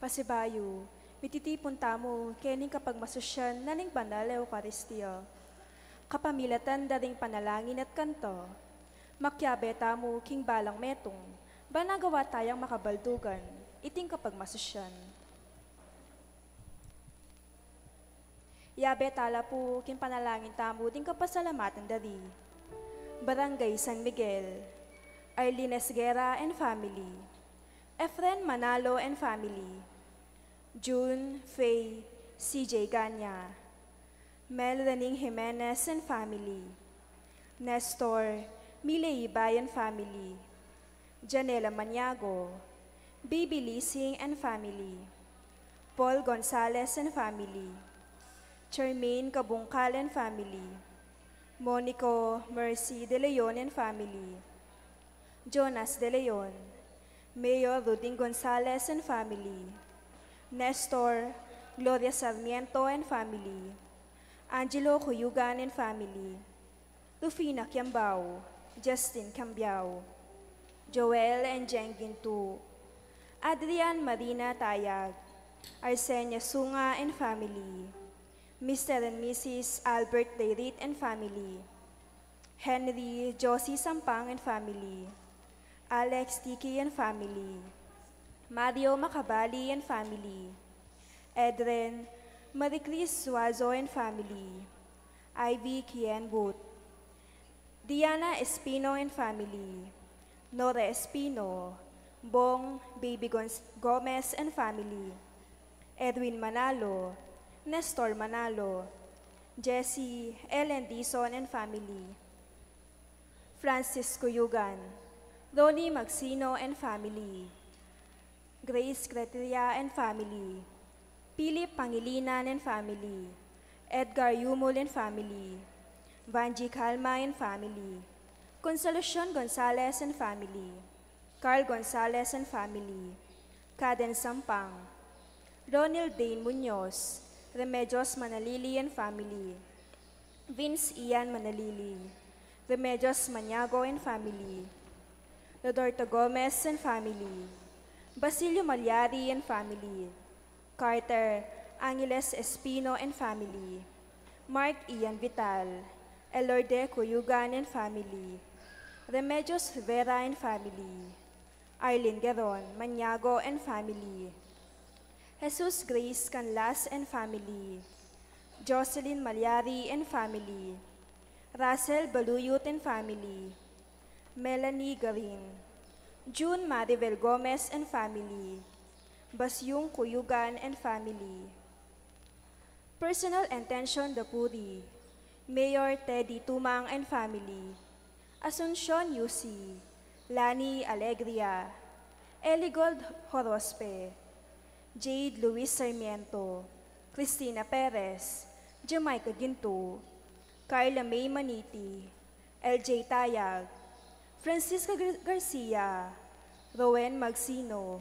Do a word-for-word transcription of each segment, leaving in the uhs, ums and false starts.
Pasibayu, mititipun tamu kening kapagmasusyan na ning Banal a Eukaristia. Kapamilatan da ring panalangin at kanta, makiabe tamu king balang metung, ban agawa tayang makabaldugan iting kapagmasusyan. Yabe tala pu king panalangin tamu ding kapasalamatan da ri: Barangay San Miguel, Arlene Esguerra and family, Efren Manalo and family, June Faye C J Ganya, Mel Rening Jimenez and family, Nestor Mile Ibay and family, Janela Maniago, Bibi Lising and family, Paul Gonzalez and family, Charmaine Cabungcal and family, Monico Mercy De Leon and family, Jonas De Leon, Mayor Ruding Gonzalez and family, Nestor Gloria Sarmiento and family, Angelo Cuyugan and family, Rufina Kiambao, Justin Kiambao, Joel and Jeng Gintu, Adrian Marina Tayag, Arsenia Sunga and family, Mister and Missus Albert Dayrit and family, Henry Josie Sampang and family, Alex Tiki and family, Mario Macabali and family, Edren Maricris Suazo and family, Ivy Kien Wood, Diana Espino and family, Nora Espino, Bong Baby Gonz- Gomez and family, Edwin Manalo, Nestor Manalo, Jesse Ellen Dizon and family, Francis Cuyugan, Ronnie Magsino and family, Grace Creteria and family, Philip Pangilinan and family, Edgar Yumul and family, Vangie Calma and family, Consolacion Gonzalez and family, Carl Gonzalez and family, Kaden Sampang, Ronald Dane Muñoz, Remedios Manalili and family, Vince Ian Manalili, Remedios Maniago and family, Roberto Gomez and family, Basilio Malyari and family, Carter Angeles Espino and family, Mark Ian Vital, Elorde Cuyugan and family, Remedios Rivera and family, Arlene Geron Maniago and family, Jesus Grace Canlas and family, Jocelyn Malyari and family, Russell Baluyut and family, Melanie Garin, June Maribel Gomez and family, Basyung Cuyugan and family. Personal intention da pu ri: Mayor Teddy Tumang and family, Asuncion Yusi, Lani Alegria, Eligold Horospe, Jade Luis Sarmiento, Cristina Perez, Jamaica Ginto, Carla May Maniti, L J Tayag, Francisca Gar- Garcia, Rowen Magsino,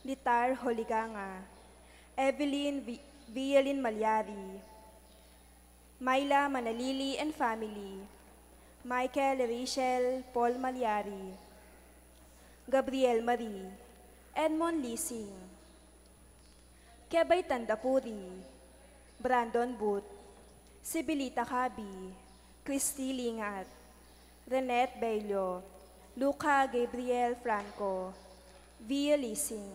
Litar Holiganga, Evelyn Vi- Vielin Malyari, Myla Manalili and family, Michael Rachel Paul Malyari, Gabriel Marie, Edmond Lising, Kebay Tandapuri, Brandon Booth, Sibilita Cabi, Christy Lingat, Renette Bello, Luca Gabriel Franco, Via Lising,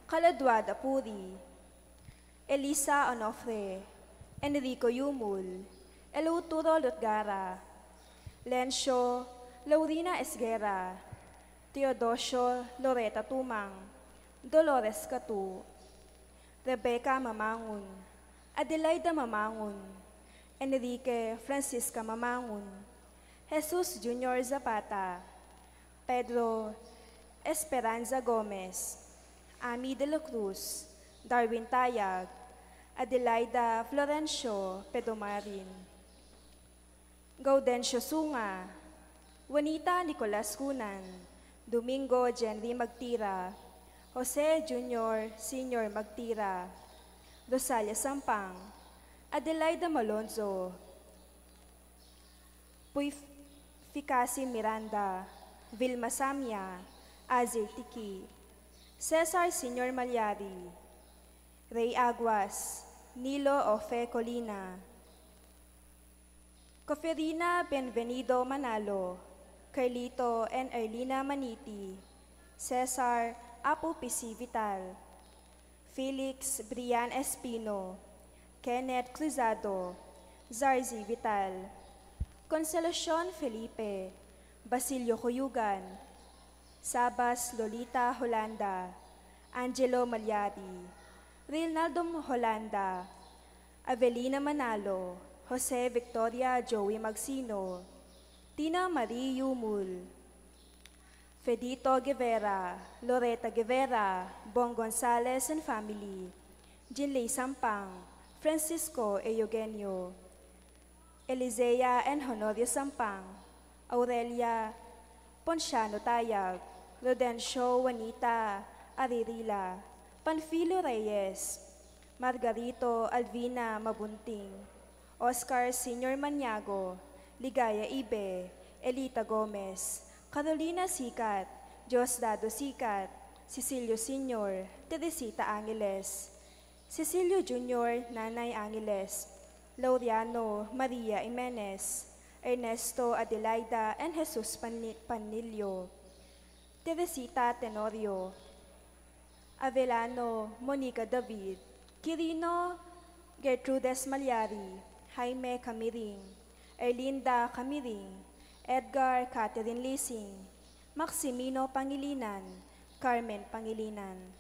Kaladua Dapuri, Elisa Onofre, Enrico Yumul, Eluturo Lutgara, Lencio Laurina Esguerra, Teodosio Loreta Tumang, Dolores Catu, Rebecca Mamangun, Adelaida Mamangun, Enrique Francisca Mamangun, Jesus Junior Zapata, Pedro Esperanza Gomez, Ami de la Cruz, Darwin Tayag, Adelaida Florencio Pedomarin, Gaudencio Sunga, Juanita Nicolas Cunan, Domingo Jenry Magtira, Jose Junior Senior Magtira, Rosalia Sampang, Adelaida Malonzo, Puy Ficasi Miranda, Vilma Samia, Azir Tiki, Cesar Senior Malyari, Rey Aguas, Nilo Ofe Colina, Coferina Benvenido Manalo, Carlito and Erlina Maniti, Cesar Apu Pisi Vital, Felix Brian Espino, Kenneth Cruzado, Zarzi Vital, Consolacion Felipe, Basilio Cuyugan, Sabas Lolita Holanda, Angelo Malyari, Reynaldo Holanda, Avelina Manalo, Jose Victoria Joey Magsino, Tina Marie Yumul, Fedito Guevara, Loreta Guevara, Bong Gonzales and family, Jinley Sampang, Francisco Eugenio, Elisea and Honorio Sampang, Aurelia Ponciano Tayag, Rodencio Juanita Aririla, Panfilo Reyes, Margarito Alvina Mabunting, Oscar Senior Maniago, Ligaya Ibe, Elita Gomez, Carolina Sikat, Diosdado Sikat, Cecilio Senior, Teresita Angeles, Cecilio Junior, Nanay Angeles, Laureano Maria Jimenez, Ernesto Adelaida and Jesus Pani-, Panilio, Teresita Tenorio, Avelano Monica David, Quirino Gertrudes Malyari, Jaime Camiring, Erlinda Camiring, Edgar Catherine Lising, Maximino Pangilinan, Carmen Pangilinan.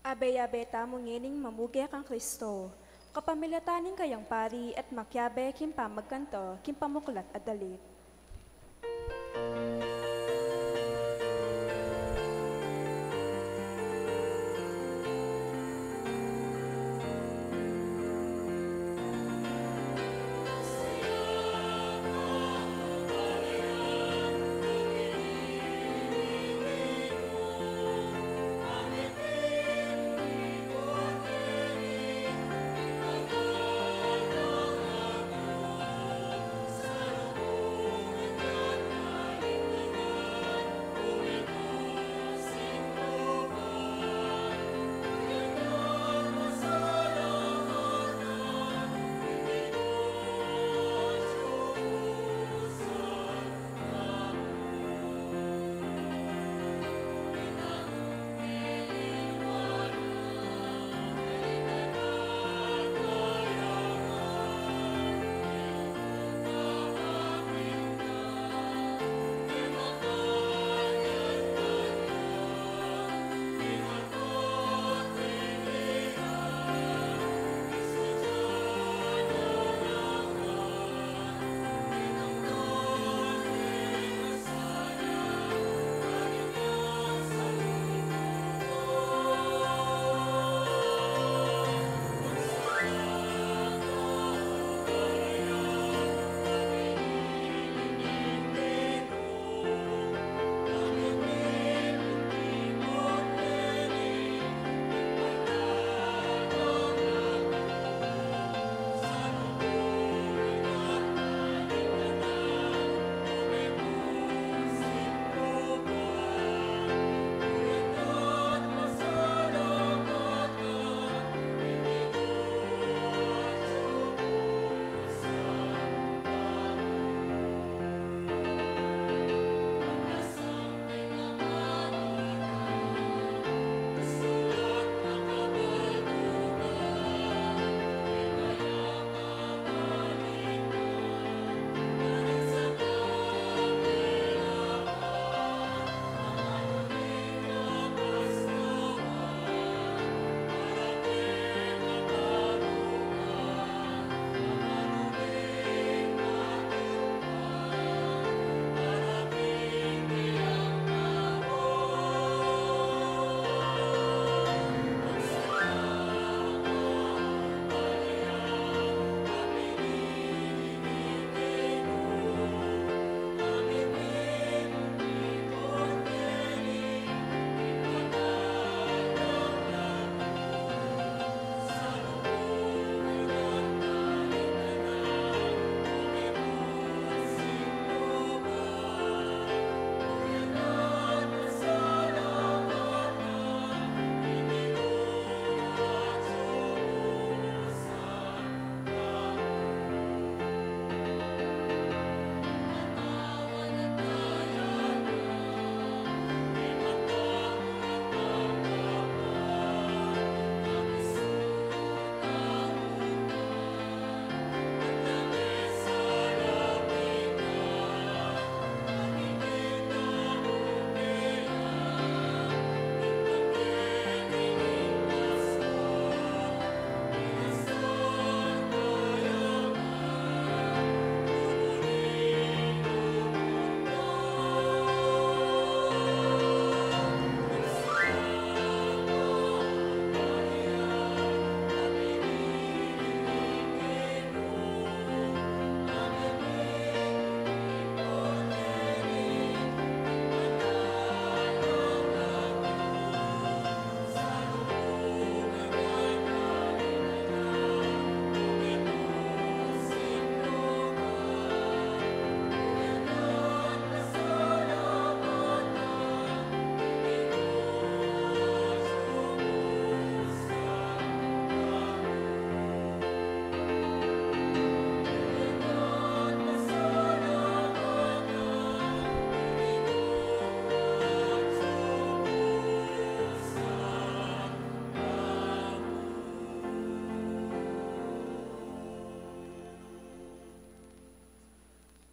Abe-abe tamu ngening mamuge kang Kristo, kapamilatan ning kayang pari at makiabe king pamagkanta king pamuklat a dalit.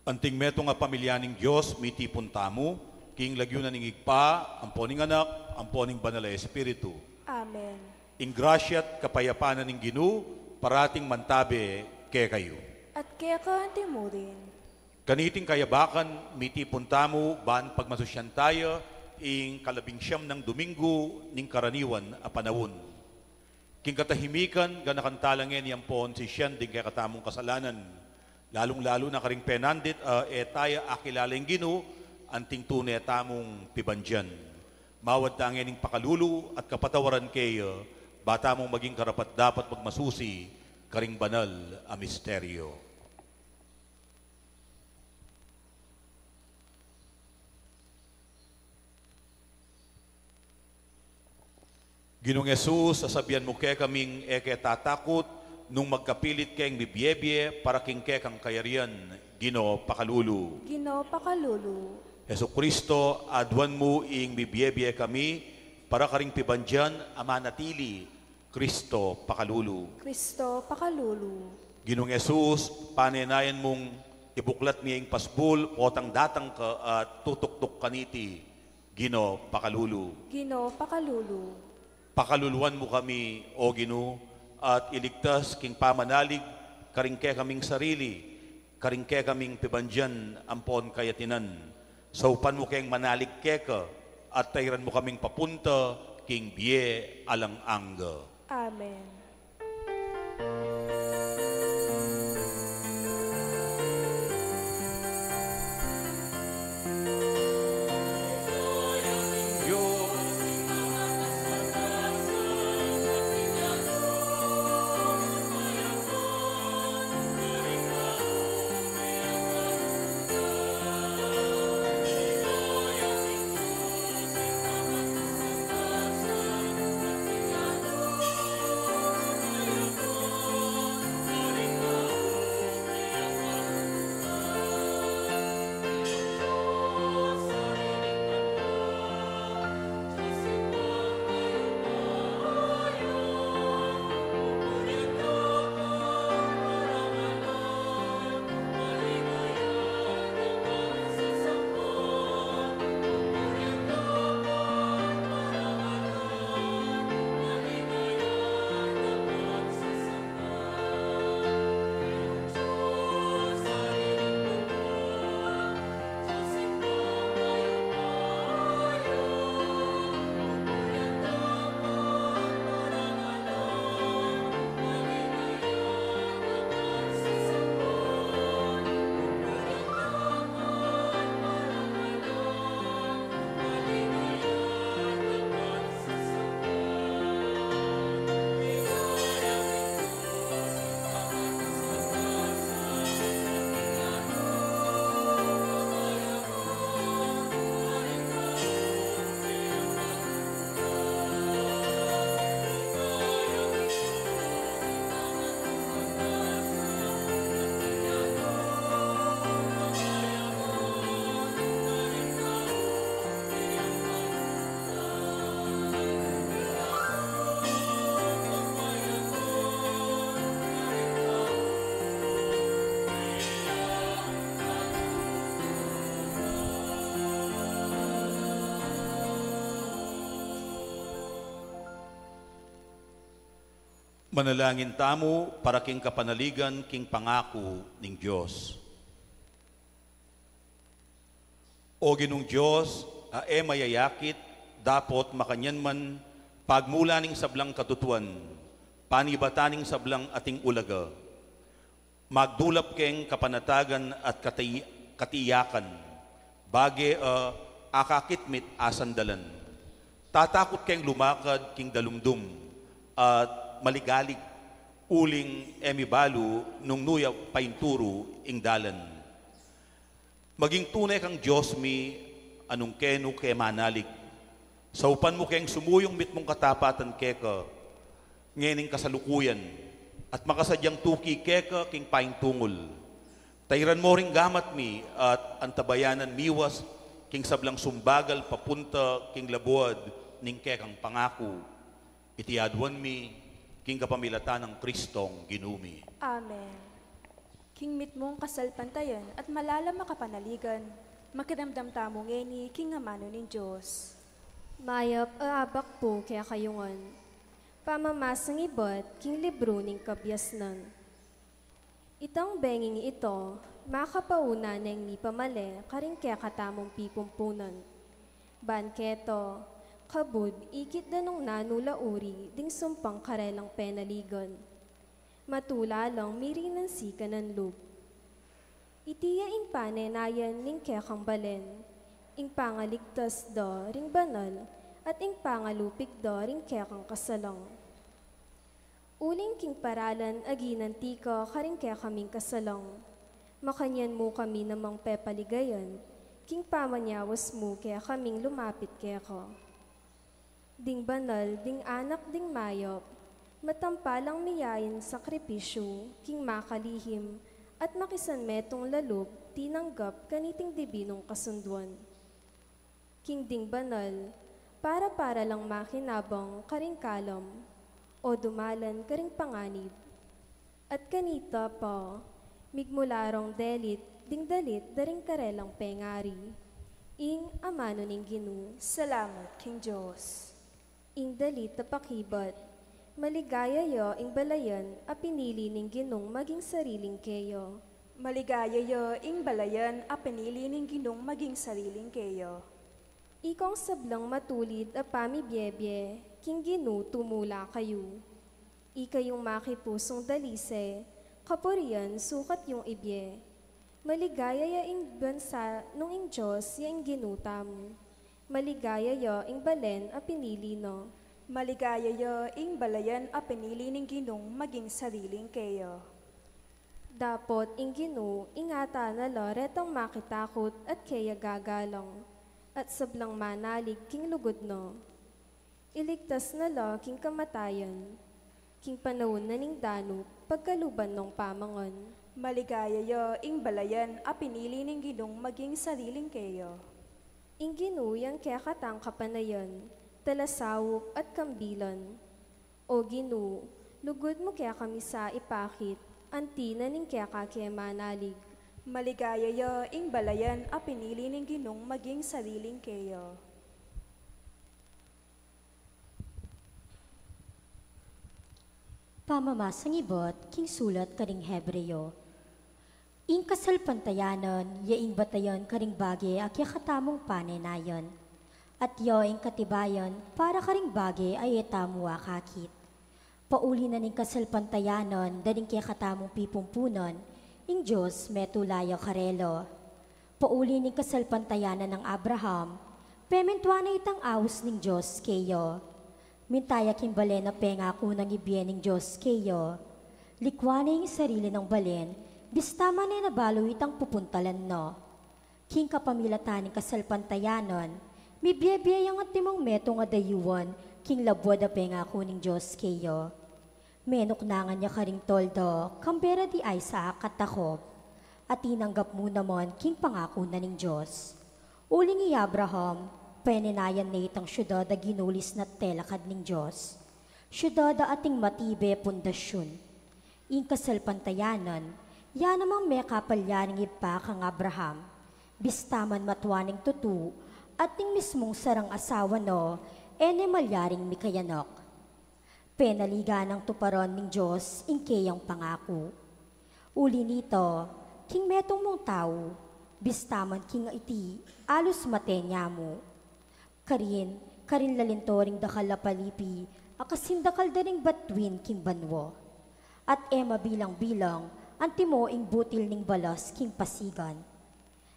Anting metung a pamilya ning Dios, mitipun tamu king lagyu na ning Ibpa, ampo ning Anak, ampo ning Banal a Espiritu. Amen. Ing grasya at kapayapan ning Ginu, parating mantabe kekayu. At keka antimurin. Kaniting kayabakan, mitipun tamu, ban pagmasusyan taya, ing kalabing siyam nang Domingo ning karaniwan a panaun. King katahimikan, ganakan tala ngeni ampon sisian ding kekatamung kasalanan, lalung-lalu na karing penandit a e taya akilala ing Ginu, anting tune tamung pibandian. Mawad ta ngening pakalulu at kapatawaran keya, ba tamung maging karapat-dapat magmasusi karing banal a misteryo. Ginung Jesus, sasabian mu kekaming e ke tatakut, nung magkapilit keng bibiebie para king kekang kayarian, Ginu pakalulu. Ginu pakalulu. Jesucristo, aduan mu ing bibiebie kami, para karing pibandian a manatili, Cristo pakalulu. Cristo pakalulu. Ginung Jesus, panenayan mung ibuklat mi ing pasbul, potang datang ka at tutuktuk kaniti, Ginu pakalulu. Ginu pakalulu. Pakaluluan mu kami, O Ginu, at iligtas king pamanalig karing kekaming sarili, karing kekaming pibandian ampon kayatinan. Saupan mu keng manalig keka, at tairan mu kaming papunta king bie alang angga. Amen. Manalangin tamu para king kapanaligan king pangaku ning Dios. O Ginung Dios, a e mayayakit, dapot makanyan man, pagmula ning sablang katutuan, panibatan ning sablang ating ulaga, magdulap keng kapanatagan at kati-, katiyakan, bage a akakitmit a sandalan. Tatakut keng lumakad king dalumdum at maligalig, uling e mi balu nung nuya painturu ing dalan. Maging tune kang Dios mi, a nung kenu ke manalig. Saupan mu keng sumuyung mitmung katapatan keka, ngening kasalukuyan, at makasadyang tuki keka king paintungul. Tairan mo ring gamat mi, at antabayanan miwas king sablang sumbagal papunta king labuad ning kekang pangaku. Iti aduan mi, king kapamilatan nang Kristong Ginu mi. Amen. King mitmung kasalpantayan at malalam a kapanaligan, makiramdam tamu ngeni king amanu ning Dios. Mayap a abak pu kekayu ngan. Pamamasang ibat king libru ning Kabiasnan. Itang benging ito, makapauna neng mipamale karing kekatamung pipumpunan. Ban keto, kabud ikit da nung nanu la uri ding sumpang karelang penaligan. Matula lang mirinan sikanan lub. Iti ya ing panenayan ning kekang balen, ing pangaligtas da ring banal, at ing pangalupig da ring kekang kasalang. Uling king paralan a ginanti ka karing kekaming kasalang, makanyan mu kami namang pepaligayan, king pamanyawas mu kekaming lumapit keka. Ding banal, ding anak, ding mayap, matampalang miyain sakripisyu, king makalihim, at makisanmetung la lub, tinanggap kaniting dibinung kasunduan. King ding banal, para-para lang makinabang karing kalam, o dumalan karing panganib. At kanita pa, migmula rong delit, ding dalit da ring karelang pengari. Ing amanu ning Ginu. Salamat king Dios. Ing dalit a pakibat. Maligaya ya ing balayan a pinili ning Ginung maging sariling keya. Maligaya ya ing balayan a pinili ning Ginung maging sariling keya. Ikong sablang matulid a pamibiebie, king Ginu tumula kayu. Ikayung makipusung dalise, kapurian sukat yung ibie. Maligaya ya ing bansa nung ing Dios ya ing Ginu tamu. Maligaya ya ing balen a pinili na. Maligaya ya ing balayan a pinili ning Ginung maging sariling keya. Dapot ing Ginu, ingatan na la retang makitakut at keya gagalang, at sablang manalig king lugud na. Iligtas na la king kamatayan, king panaun na ning danup, pagkaluban nong pamangan. Maligaya ya ing balayan a pinili ning Ginung maging sariling keya. Ing Ginu yang kekatang kapanayan, talasaup at kambilan. O Ginu, lugud mu kekami sa ipakit, anti na ning keka ke manalig. Maligaya ya ing balayan a pinili ning Ginung maging sariling keya. Pamamasang ibat king sulat karing Hebreo. Ing kasalpantayanan, ya ing batayan karing bage a kekatamung panenayan. At ya ing katibayan para karing bage a e tamu akakit. Pauli na ning kasalpantayanan da ring kekatamung pipumpunan, ing Dios metula ya karela. Pauli ning kasalpantayanan nang Abraham, pemintuan na itang aus ning Dios keya. Minta ya king balen a pengaku nang ibie ning Dios keya. Likwan ne ing sarili nang balen, bista man e na balu itang pupuntalan na. King kapamilatan ning kasalpantayanan, mibiebie yang antimong metung a dayuan, king labuad a pengaku ning Dios keya. Menuknangan ya karing toldo, kambe ra di Isaac at Jacob. At tinanggap mu naman king pangaku na ning Dios. Uling i Abraham, penenayan ne itang siudad a ginulis na telakad ning Dios. Siudad a ating matibe pundasyun. Ing kasalpantayanan, ya namang mekapalyaring ibpa kang Abraham. Bista man matua neng tutu, at ning mismung sarang asawa na, e ne malyaring mikayanak. Penaligan nang tuparan ning Dios ing keyang pangaku. Uli nita, king metung mung tau, bista man king iti, alus mate ne mu. Karin, karin lalinto ring dakal a palipi, a kasindakal da ring batuin king banua. At e mabilang-bilang, antimo ing butil ning balas king pasigan.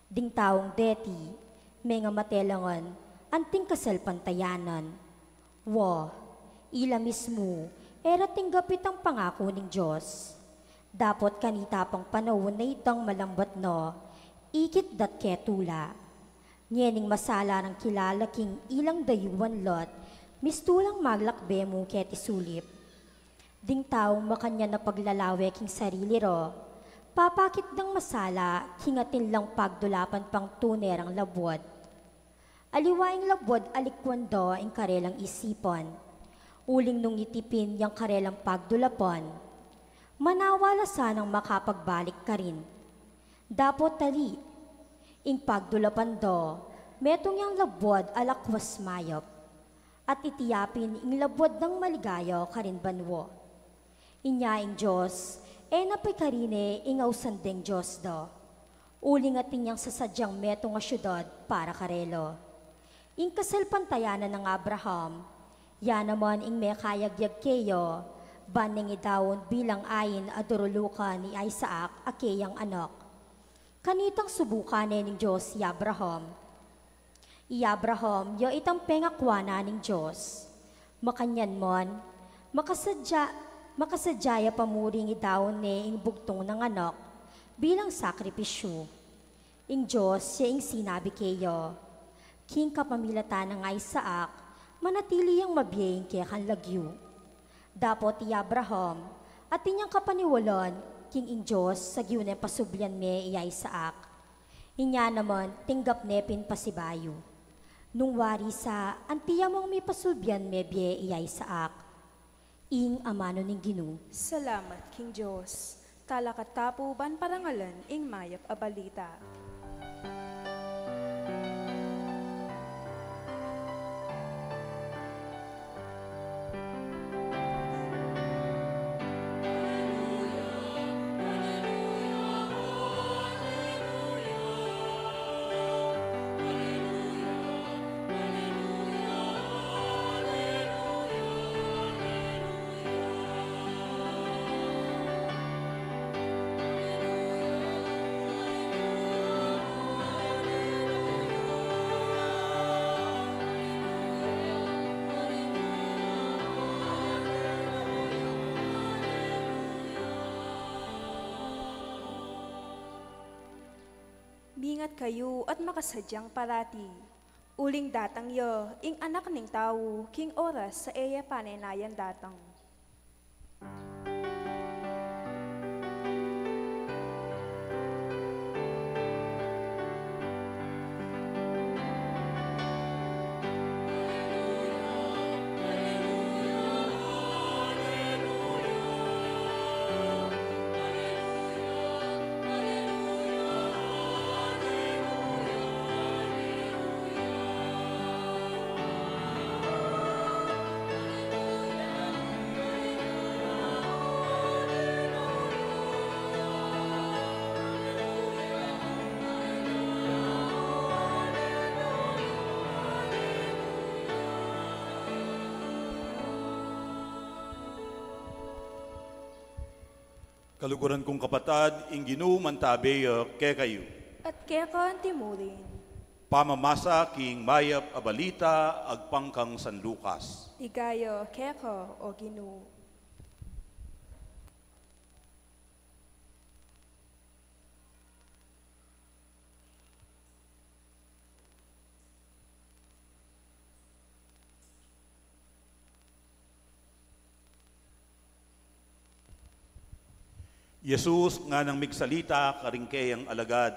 Ding taung deti, mengamate la ngan, anting kasalpantayanan. Wa, ila mismu, e ra tinggap itang pangaku ning Dios. Dapot kanita pang panaun a itang malambat na, ikit dat ketula. Ngening masala rang kilala king ilang dayuan lat, mistulang maglakbe mu keti sulip. Ding taung makanyan a paglalawe king sarili ra, papakit dang masala king atin lang pagdulapan pang tune rang labuad. Aliwa ing labuad a likwan da ing karelang isipan. Uling nung itipin yang karelang pagdulapan, manawa la sanang makapagbalik karin. Dapot tali, ing pagdulapan da, metung yang labuad a lakwas mayap. at iti yapin ing labuad dang maligaya karin banua. Inya ing Dios, e na pikarine ing ausan deng Dios da. Uling atin yang sasadyang metung a siudad para karela. Ing kasalpantayanan nang Abraham, ya naman ing mekayagyag keya, ban neng idaun bilang ain a durulukan i Isaac a keyang anak. Kanitang subukan ne ning Dios i Abraham. I Abraham, ya itang pengakua na ning Dios. Makanyan man, makasadya, makasadya ya pa murin idaun ne ing bugtung nang anak bilang sakripisyu. Ing Dios ya ing sinabi keya, king kapamilatan nang Isaac, manatili yang mabie ing kekang lagyu. Dapot i Abraham, atin yang kapaniwalan, king ing Dios, sagyu neng pasublian me i Isaac. Inya naman, tinggap ne pin pasibayu. Nung wari sa, anti ya mung mipasublian mebie i Isaac. Ing amanu ning Ginu. Salamat king Dios. Talakad ta pu ban parangalan ing mayap a balita. Mingat kayu at makasadyang parati. Uling datang ya ing Anak ning Tau, king oras a e ya pa ne nayan datang. Kaluguran kung kapatad, ing Ginu mantabe ya kekayu. At keka anti mu rin. Pamamasa king mayap a balita agpang kang San Lucas. Ligaya keka, o Ginu. Jesus nganang migsalita karing keyang alagad,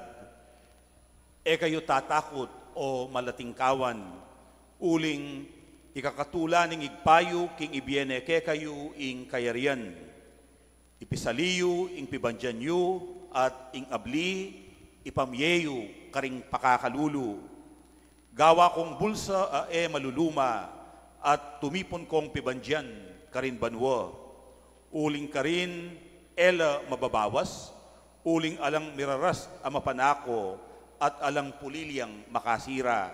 "E kayu tatakut o malatingkawan, uling ikakatula ning Ibpa yu king ibie ne kekayu ing kayarian. Ipisali yu ing pibandian yu at ing abli ipamie yu karing pakakalulu. Gawa kong bulsa a e maluluma at tumipun kong pibandian karin banua. Uling karin e la mababawas, uling alang miraras a mapanako at alang puliliang makasira.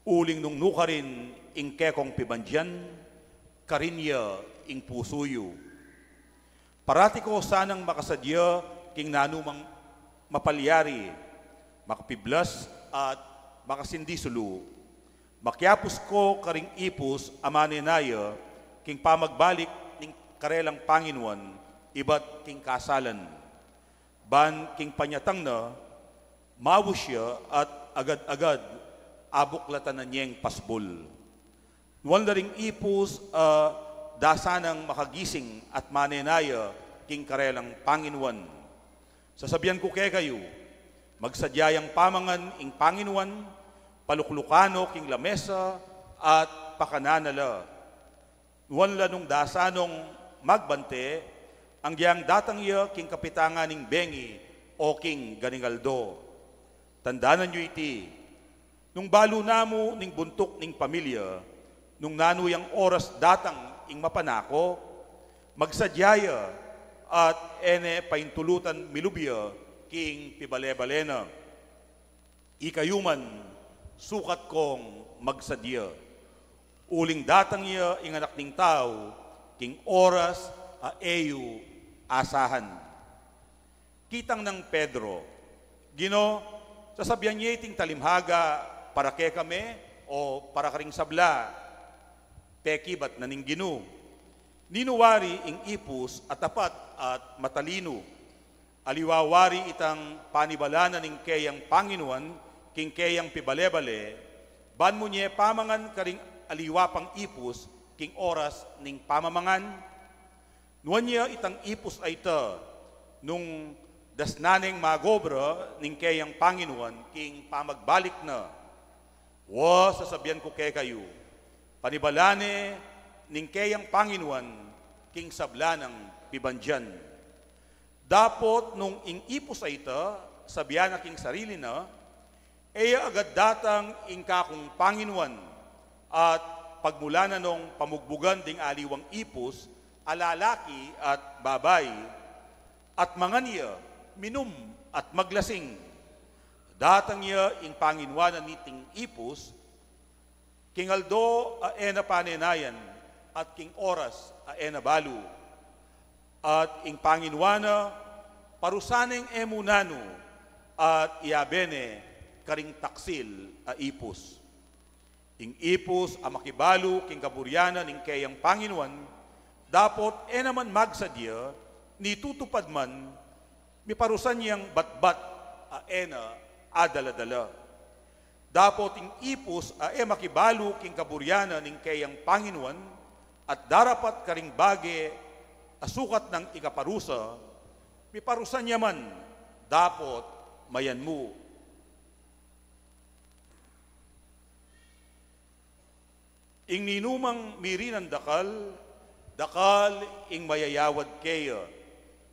Uling nung nukarin ing kekong pibandian, karin ya ing pusu yu." Parati ko sanang makasadya king nanumang mapalyari, makapiblas at makasindisulu. Makiapus ko karing ipus a manenaya king pamagbalik ning karelang panginuan ibat king kasalan. Ban king panyatang na, mawus ya at agad-agad abuklatan na neng pasbul. Nuan la ring ipus a dasanang makagising at manenaya king karelang panginuan. Sasabian ku kekayu, magsadya yang pamangan ing panginuan, paluklukan no king lamesa at pakanan na la. Nuan la nung dasan nong magbante, anggiyang datang ya king kapitangan ning bengi o king ganing aldo. Tandanan yu iti, nung balu na mu ning buntuk ning pamilya, Nung nanu yang oras datang ing mapanako, magsadya ya at e ne paintulutan milub ya king pibale-bale na. Ikayu man, sukat kong magsadya. Uling datang ya ing Anak ning Tau king oras a e yu asahan. Kitang nang Pedro, "Ginu, sasabyan ye iting talimhaga para kekami o para karing sabla?" Pekibat na ning Ginu, "Ninu wari ing ipus a tapat at matalinu? Aliwa wari itang panibala na ning keyang panginuan king keyang pibale-bale, ban mu ne pamangan karing aliwa pang ipus king oras ning pamamangan? Nuan ya itang ipus a ita nung dasnan neng magobra ning keyang panginuan king pamagbalik na. Wa, sasabyan ku kekayu, panibalan ne ning keyang panginuan king sabla nang pibandian. Dapot nung ing ipus a ita sabyan na king sarili na, e ya agad datang ing kakung panginuan at pagmulan na nong pamugbugan ding aliwang ipus a lalaki at babai, at mangan ya, minum, at maglasing. Datang ya ing panginuan na niting ipus king aldo a e na panenayan at king oras a e na balu. At ing panginuan na, parusan neng e mu nanu, at iyabe ne karing taksil a ipus. Ing ipus a makibalu king kaburian na ning keyang panginuan, dapot e na man magsadya, ni tutupad man, miparusan yang batbat a e na adala-dala. Dapot ing ipus a e makibalu king kaburian na ning keyang panginuan, at darapat karing bage a sukat nang ikaparusa, miparusan ya man, dapot mayanmu. Ing ninumang mirinan dakal, dakal ing mayayawad keya,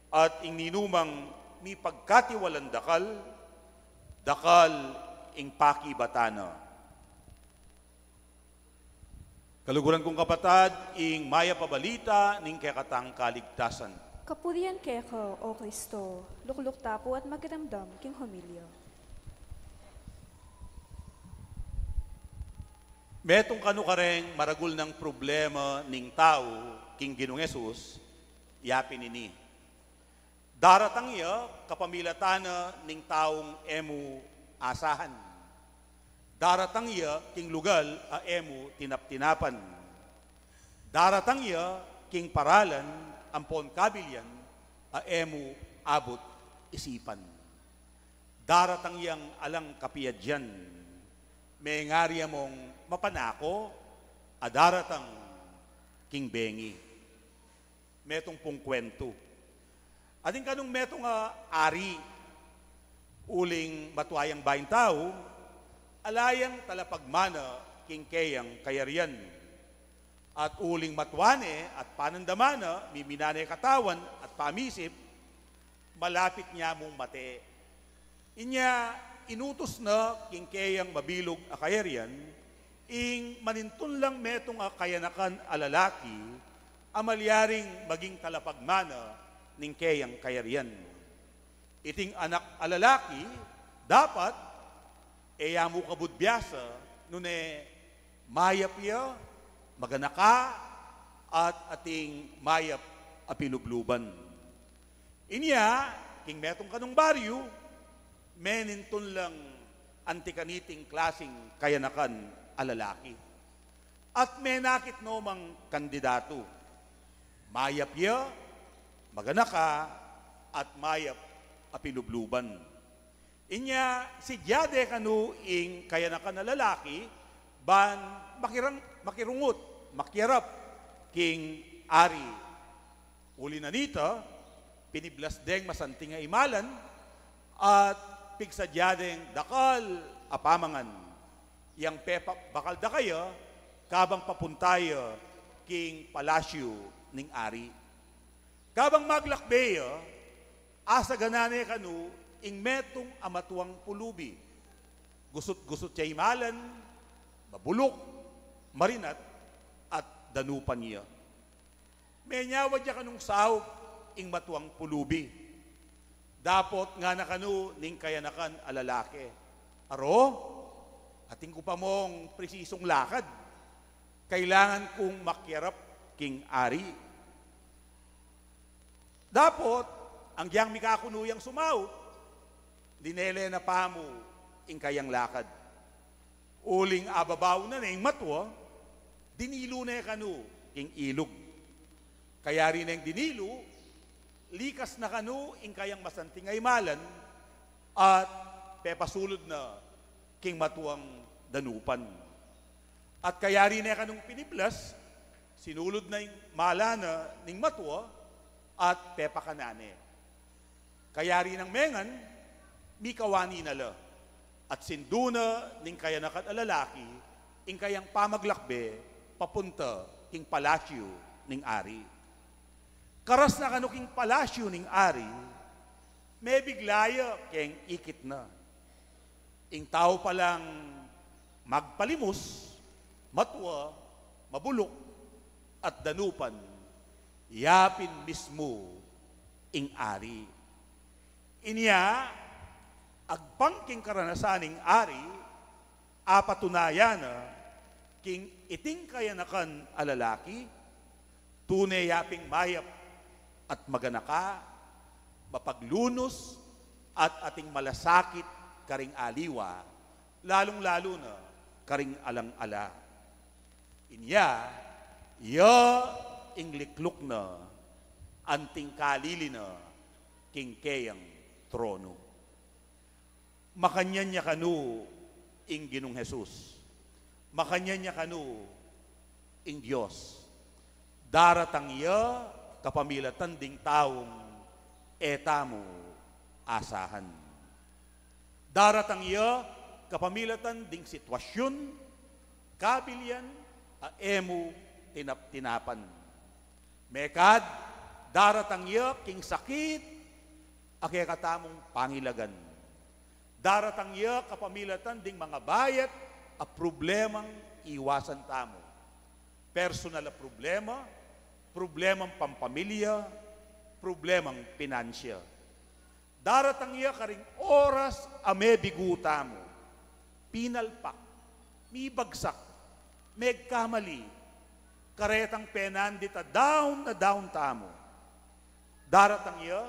at ing ninumang mipagkatiwalan dakal, dakal ing pakibatan na." Kaluguran kung kapatad, ing mayap a balita ning kekatang kaligtasan. Kapurian keka, O Kristo. Lukluk ta pu at makiramdam king homilya. Metung kanu kareng maragul nang problema ning tau king Ginung Jesus, yapin ini. Daratang ya kapamilatan na ning taung e mu asahan. Daratang ya king lugal a e mu tinap-tinapan. Daratang ya king paralan ampon kabilian a e mu abut isipan. Daratang yang alang kapiadyan, mengari ya mung mapanako a daratang king bengi. Metung pung kuwentu. Atin kanung metung a ari, uling matua yang baing tau, ala yang talapagmana king keyang kayarian. At uling matua ne at panandaman na, mimina ne katawan at pamisip, malapit ne mung mate. Inya inutus na king keyang mabilug a kayarian ing manintun lang metung a kayanakan a lalaki a malyaring maging talapagmana ning keyang kayarian. Iting anak a lalaki dapat e ya mu kabud biasa, nune mayap ya, maganaka, at ating mayap a pilubluban. Inya, king metung kanung baryu, menintun lang anti kaniting klasing kayanakan a lalaki. At menakit no mang kandidatu. Mayap ya, maganaka, at mayap a pilubluban. Inya, sidya de kanu ing kayanakan a lalaki, ban makirang-, makirungut, makiarap king ari. Uli na nita, piniblas deng masanting a imalan, at pigsadya deng dakal a pamangan. Yang pepa-, bakal da kaya, kabang papunta ya king palasyu ning ari. Kabang maglakbe ya, asagana ne kanu ing metung a matuang pulubi. Gusut-gusut ya imalan, mabuluk, marinat, danupan ya. Menyawa ya kanung saup ing matuang pulubi. Dapot ngana kanu ning kayanakan a lalaki, "Aro, atin ku pa mung presisung lakad. Kailangan kung makiarap king ari." Dapot, anggiyang mikakunu yang sumaup, dinele na pamu ing kayang lakad. Uling ababaw na ne ing matua, dinilu ne kanu king ilug. Kayari neng dinilu, likas na kanu ing kayang masanting a imalan, at pepasulud na king matuang danupan. At kayari ne kanung piniblas, sinulud na ing mala na ning matua, at pepakanan ne. Kayari nang mengan, mikawani na la, at sindu na ning kayanakan a lalaki ing kayang pamaglakbe papunta king palasyu ning ari. Karas na kanu king palasyu ning ari, mebigla ya keng ikit na. Ing tau palang magpalimus, matua, mabuluk, at danupan, yapin mismu ing ari. Inya, agpang king karanasan ning ari, apatunayan na king iting kayanakan a lalaki, tune ya ping mayap at maganaka, mapaglunus, at ating malasakit karing aliwa, lalung-lalu na karing alang-ala. Inya, ya ing likluk na, anting kalili na king keyang tronu. Makanyan ya kanu ing Ginung Jesus. Makanyan ya kanu ing Dios. Daratang ya kapamilatan ding taung e tamu asahan. Daratang ya kapamilatan ding sitwasyun, kabilian, a e mu tinap-tinapan. Mekad, daratang ya king sakit, a kekatamung pangilagan. Daratang ya kapamilatan ding mangabayat a problemang iwasan tamu. Personal a problema, problemang pampamilya, problemang pinansya. Daratang ya karing oras a mebigu tamu, pinalpak, mibagsak, megkamali, karetang penandit a down na down tamu. Daratang ya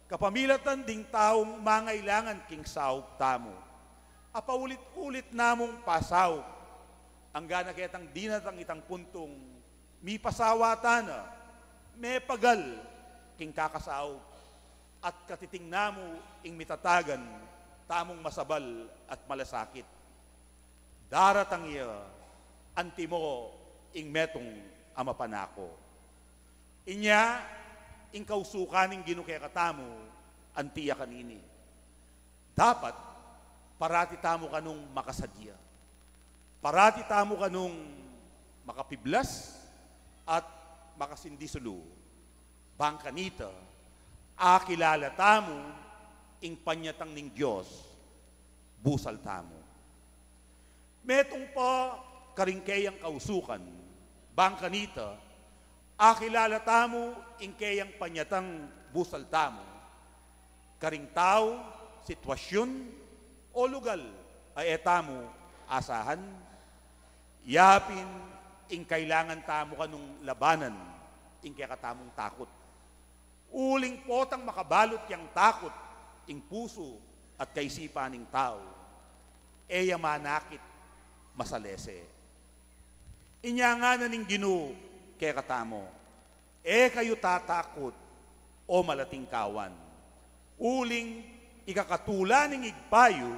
kapamilatan ding taung mangailangan king saup tamu. A paulit-ulit namung pasaup, anggana ketang dinatang itang puntung mipasawa tana, mepagal king kakasaup, at katiting namu ing mitatagan tamung masabal at malasakit. Daratang ya, antimo ing metung a mapanako. Inya, ing kausukan ning Ginu kekatamu, anti ya kanini. Dapat, parati tamu kanung makasadya. Parati tamu kanung makapiblas at makasindisulu. Bang kanita, akilala tamu ing panyatang ning Dios, busal tamu. Metung pa karing keyang kausukan, bang kanita, akilala tamu ing keyang panyatang busal tamu, karing tau, sitwasyun, o lugal a e tamu asahan. Yapin ing kailangan tamu kanung labanan ing kekatamung takut. Uling potang makabalut yang takut ing pusu at kaisipan ning tau, e ya manakit masalese. Inya ngana ning Ginu kekatamu, e kayu tatakut, o malatingkawan, uling ikakatula ning Ibpa yu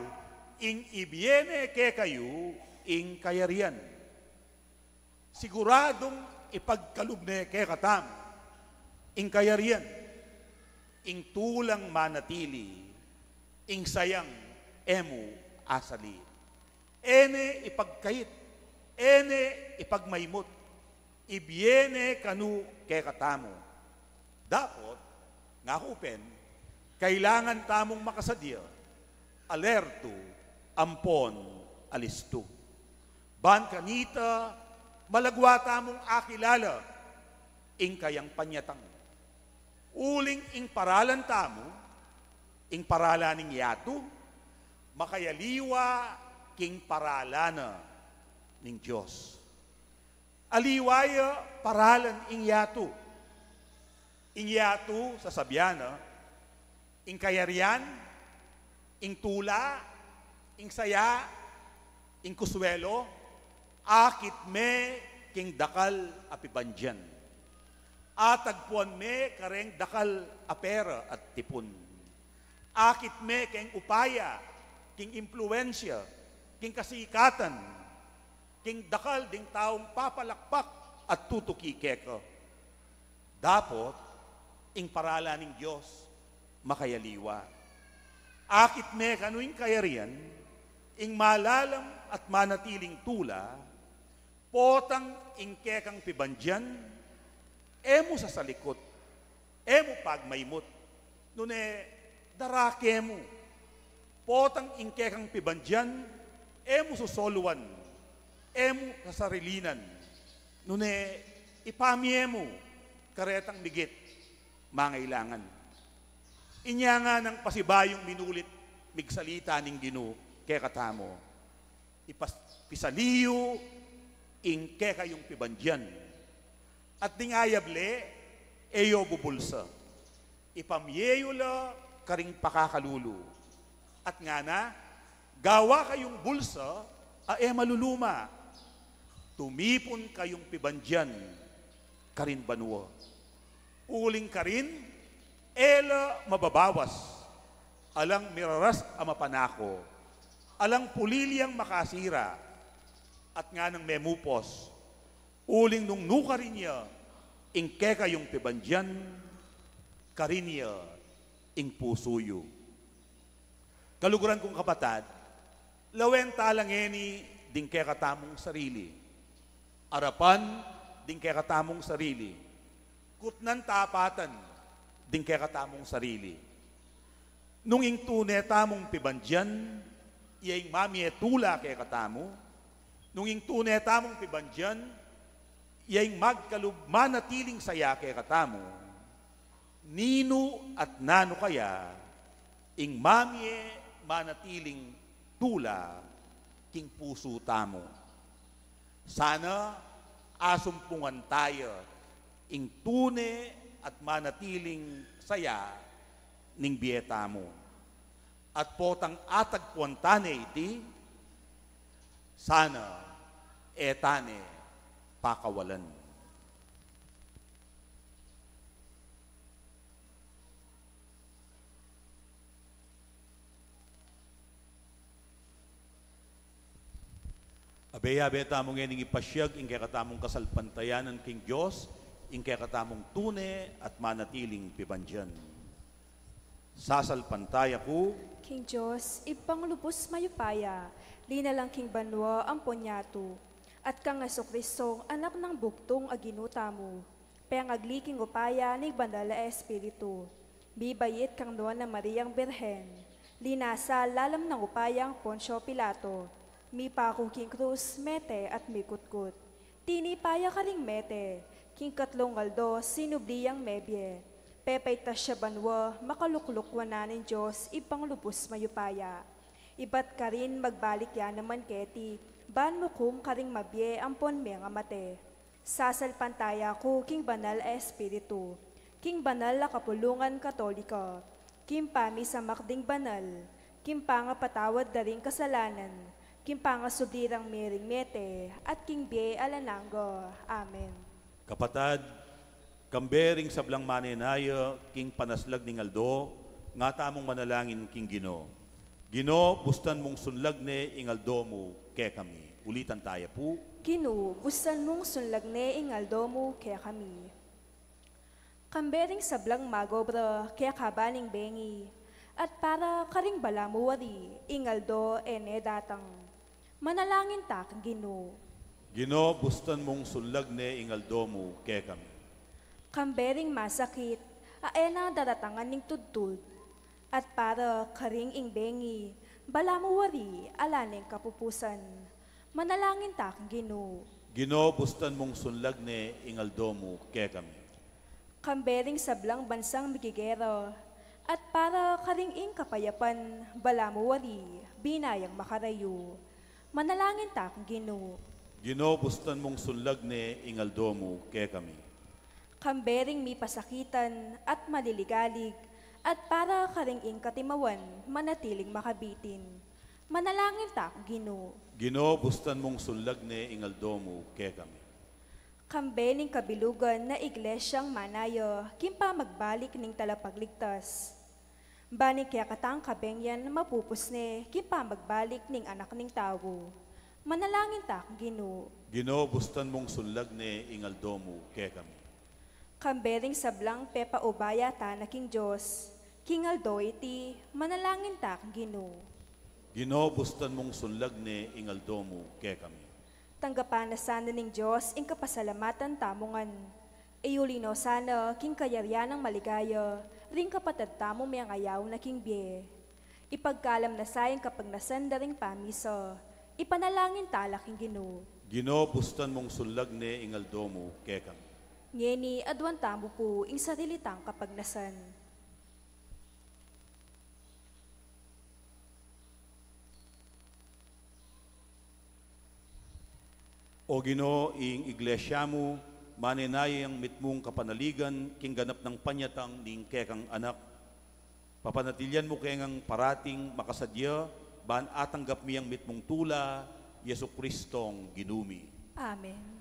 ing ibie ne kekayu ing kayarian. Siguradung ipagkalub ne kekatamu ing kayarian, ing tulang manatili, ing sayang e mu asali. E ne ipagkait, e ne ipagmaimut, ibie ne kanu kekatamu. Dapot, ngaku pin, kailangan tamung makasadya, alertu, ampon alistu. Ban kanita, Malagwa tamung akilala ing kayang panyatang. Uling ing paralan tamu, ing paralan ning yatu, makayaliwa king paralan na ning Dios. Aliwa ya paralan ing yatu. Ing yatu, sasabian na, ing kayarian, ing tula, ing saya, ing kuswelo, akit me king dakal a pibandian. Atagpuan me kareng dakal a pera at tipun. Akit me keng upaya, king impluensya, king kasikatan, king dakal ding taung papalakpak at tutuki keka. Dapot, ing paralan ning Dios makayaliwa. Akit me kanu ing kayarian, ing malalam at manatiling tula, potang ing kekang pibandian, e mu sasalikut, e mu pagmaymut, nune darake mu. Potang ing kekang pibandian, e mu susoluan, e mu sasarilinan, nune ipamie mu karetang migit mangailangan. Inya nganang pasibayung minulit migsalita ning Ginu kekatamu. Ipas-, pisali yu ing kekayung pibandian. At ding ayab le, e yu bubulsa. Ipamie yu la karing pakakalulu. At ngana, gawa kayung bulsa a e maluluma. Tumipun kayung pibandian karin banua. Uling karin, e la mababawas, alang miraras a mapanako, alang puliliang makasira, at nganang memupos, uling nung nukarin ya ing kekayung pibandian, karin ya ing pusu yu. Kaluguran kung kapatad, lawen tala ngeni ding kekatamung sarili. Arapan ding kekatamung sarili. Kutnan tapatan ding kekatamung sarili. Nung ing tune tamung pibandian, iya ing mamie tula kekatamu. Nung ing tune tamung pibandian, iya ing magkalub manatiling saya kekatamu. Ninu at nanu kaya ing mamie manatiling tula king pusu tamu? Sana asumpungan taya ing tune at manatiling saya ning bie tamu. At potang atagpuan tane iti, sana e tane pakawalan. Abe-abe tamu ngening ipasiag ing kekatamung kasalpantayanan king Dios, ing kekatamung tune at manatiling pibandian. Sasalpantaya ku king Dios, Ibpang lubus mayupaya, linalang king banua ampon yatu, at kang Jesucristong Anak nang bugtung a Ginu tamu, pengagli king upaya ning Banal a Espiritu, mibait kang Nuan a Mariang Birhen, linasa lalam nang upayang Poncio Pilato, mipaku king krus, mete at mikutkut. Tinipa ya karing mete, king katlung aldo sinubli yang mebie, pepaitas ya banua, makalukluk wanan ning Dios Ibpang lubus mayupaya. Ibat karin magbalik ya naman keti ban mukum karing mabie ampon mengamate. Sasalpantaya ku king Banal a Espiritu, king banal a kapulungan Katolika, king pamisamak ding banal, king pangapatawad da ring kasalanan, king pangasubli rang miring mete, at king bie alang angga. Amen. Kapatad, kambe ring sablang manenaya king panaslag ning aldo, nga tamung manalangin king Ginu. Ginu, bustan mung sunlag ne ing aldo mu kekami. Ulitan taya pu. Ginu, bustan mung sunlag ne ing aldo mu kekami. Kambe ring sablang magobra kekaba ning bengi, at para karing balamu wari, ing aldo e ne datang. Manalangin ta king Ginu. Ginu, bustan mung sunlag ne ing aldo mu kekami. Kambe ring masakit a e na daratangan ning tudtud, at para karing ing bengi balamu wari ala neng kapupusan. Manalangin ta king Ginu. Ginu, bustan mung sunlag ne ing aldo mu kekami. Kambe ring sablang bansang mikigera, at para karing ing kapayapan, balamu wari, binayang makarayu. Manalangin ta kang Ginu. Ginu, bustan mung sunlag ne ing aldo mu kekami. Kambe ring mipasakitan at maliligalig, at para karing ing katimawan manatiling makabitin. Manalangin ta kang Ginu. Ginu, bustan mung sunlag ne ing aldo mu kekami. Kambe ning kabilugan na iglesyang manaya king pamagbalik ning Talapagligtas. Ban ing kekatang kabengyan mapupus ne king pamagbalik ning Anak ning Tau. Manalangin ta kang Ginu. Ginu, bustan mung sunlag ne ing aldo mu kekami. Kambe ring sablang pepaubaya ta na king Dios king aldo iti, manalangin ta kang Ginu. Ginu, bustan mung sunlag ne ing aldo mu kekami. Tanggapan na sana ning Dios ing kapasalamatan tamu ngan. Iuli no sana king kayarian nang maligaya ring kapatad tamu mengayaw na king bie. Ipagkalam na sa ing kapagnasan da ring pamisa. Ipanalangin ta la king Ginu. Ginu, bustan mung sunlag ne ing aldo mu kekami. Ngeni aduan tamu pu ing sarili tang kapagnasan. O Ginu, ing iglesia mu, manenaya yang mitmung kapanaligan king ganap nang panyatang ning kekang Anak. Papanatilian mu keng parating makasadya, ban atanggap mi yang mitmung tula, Jesu Kristong Ginu mi. Amen.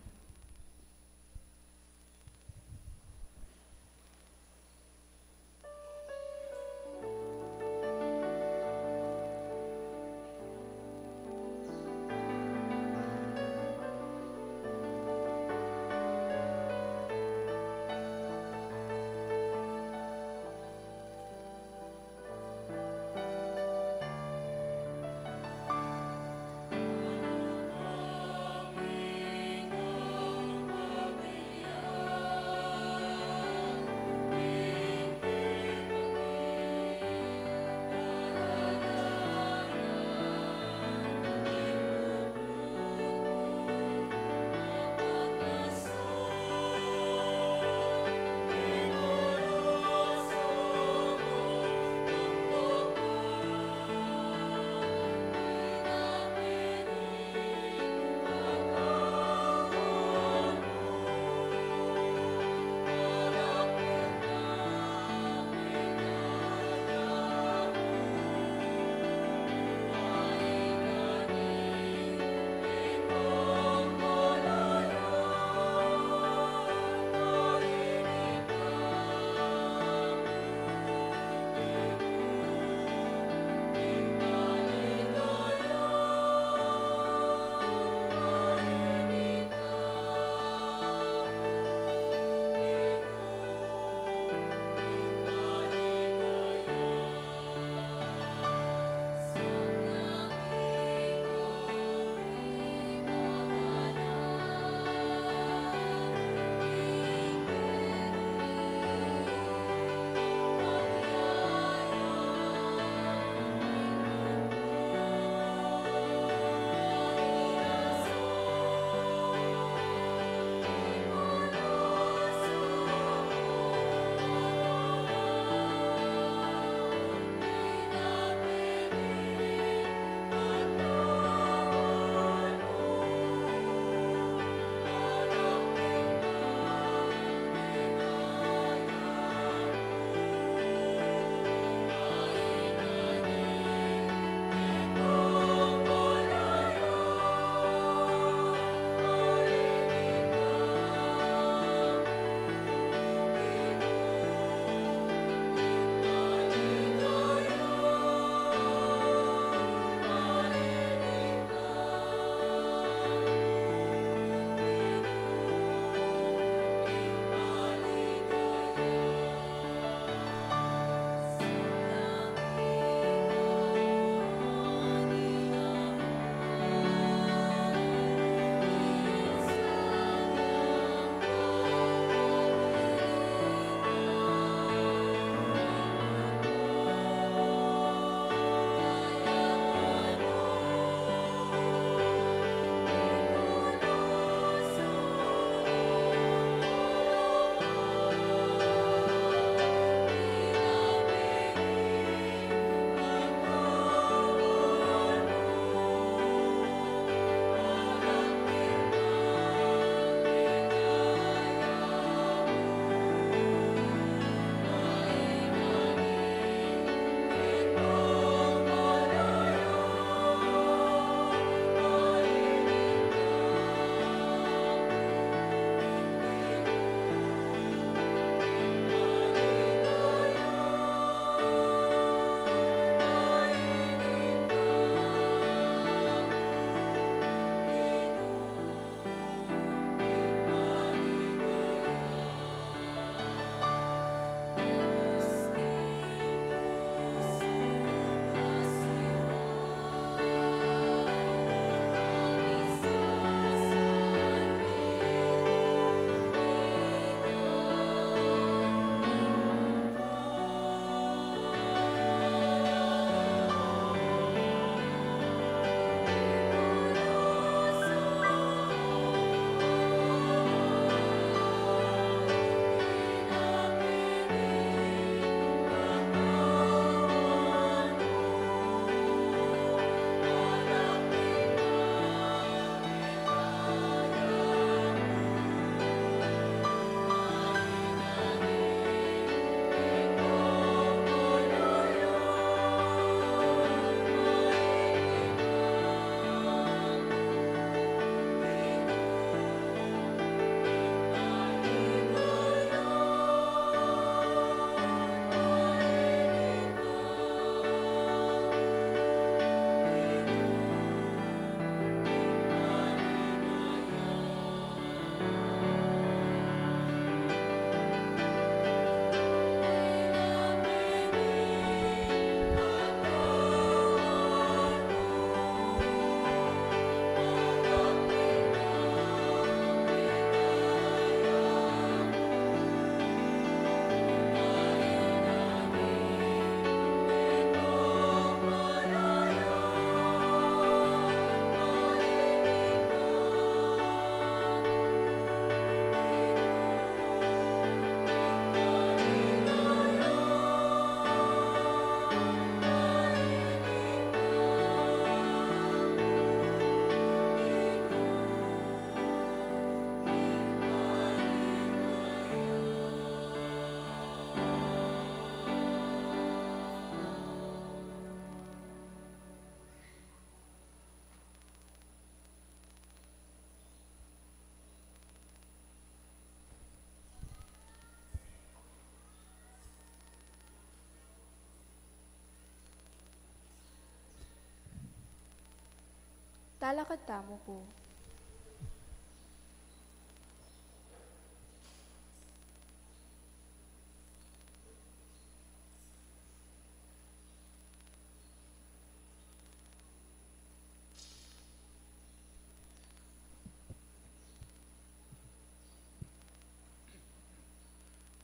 Talakad tamu pu.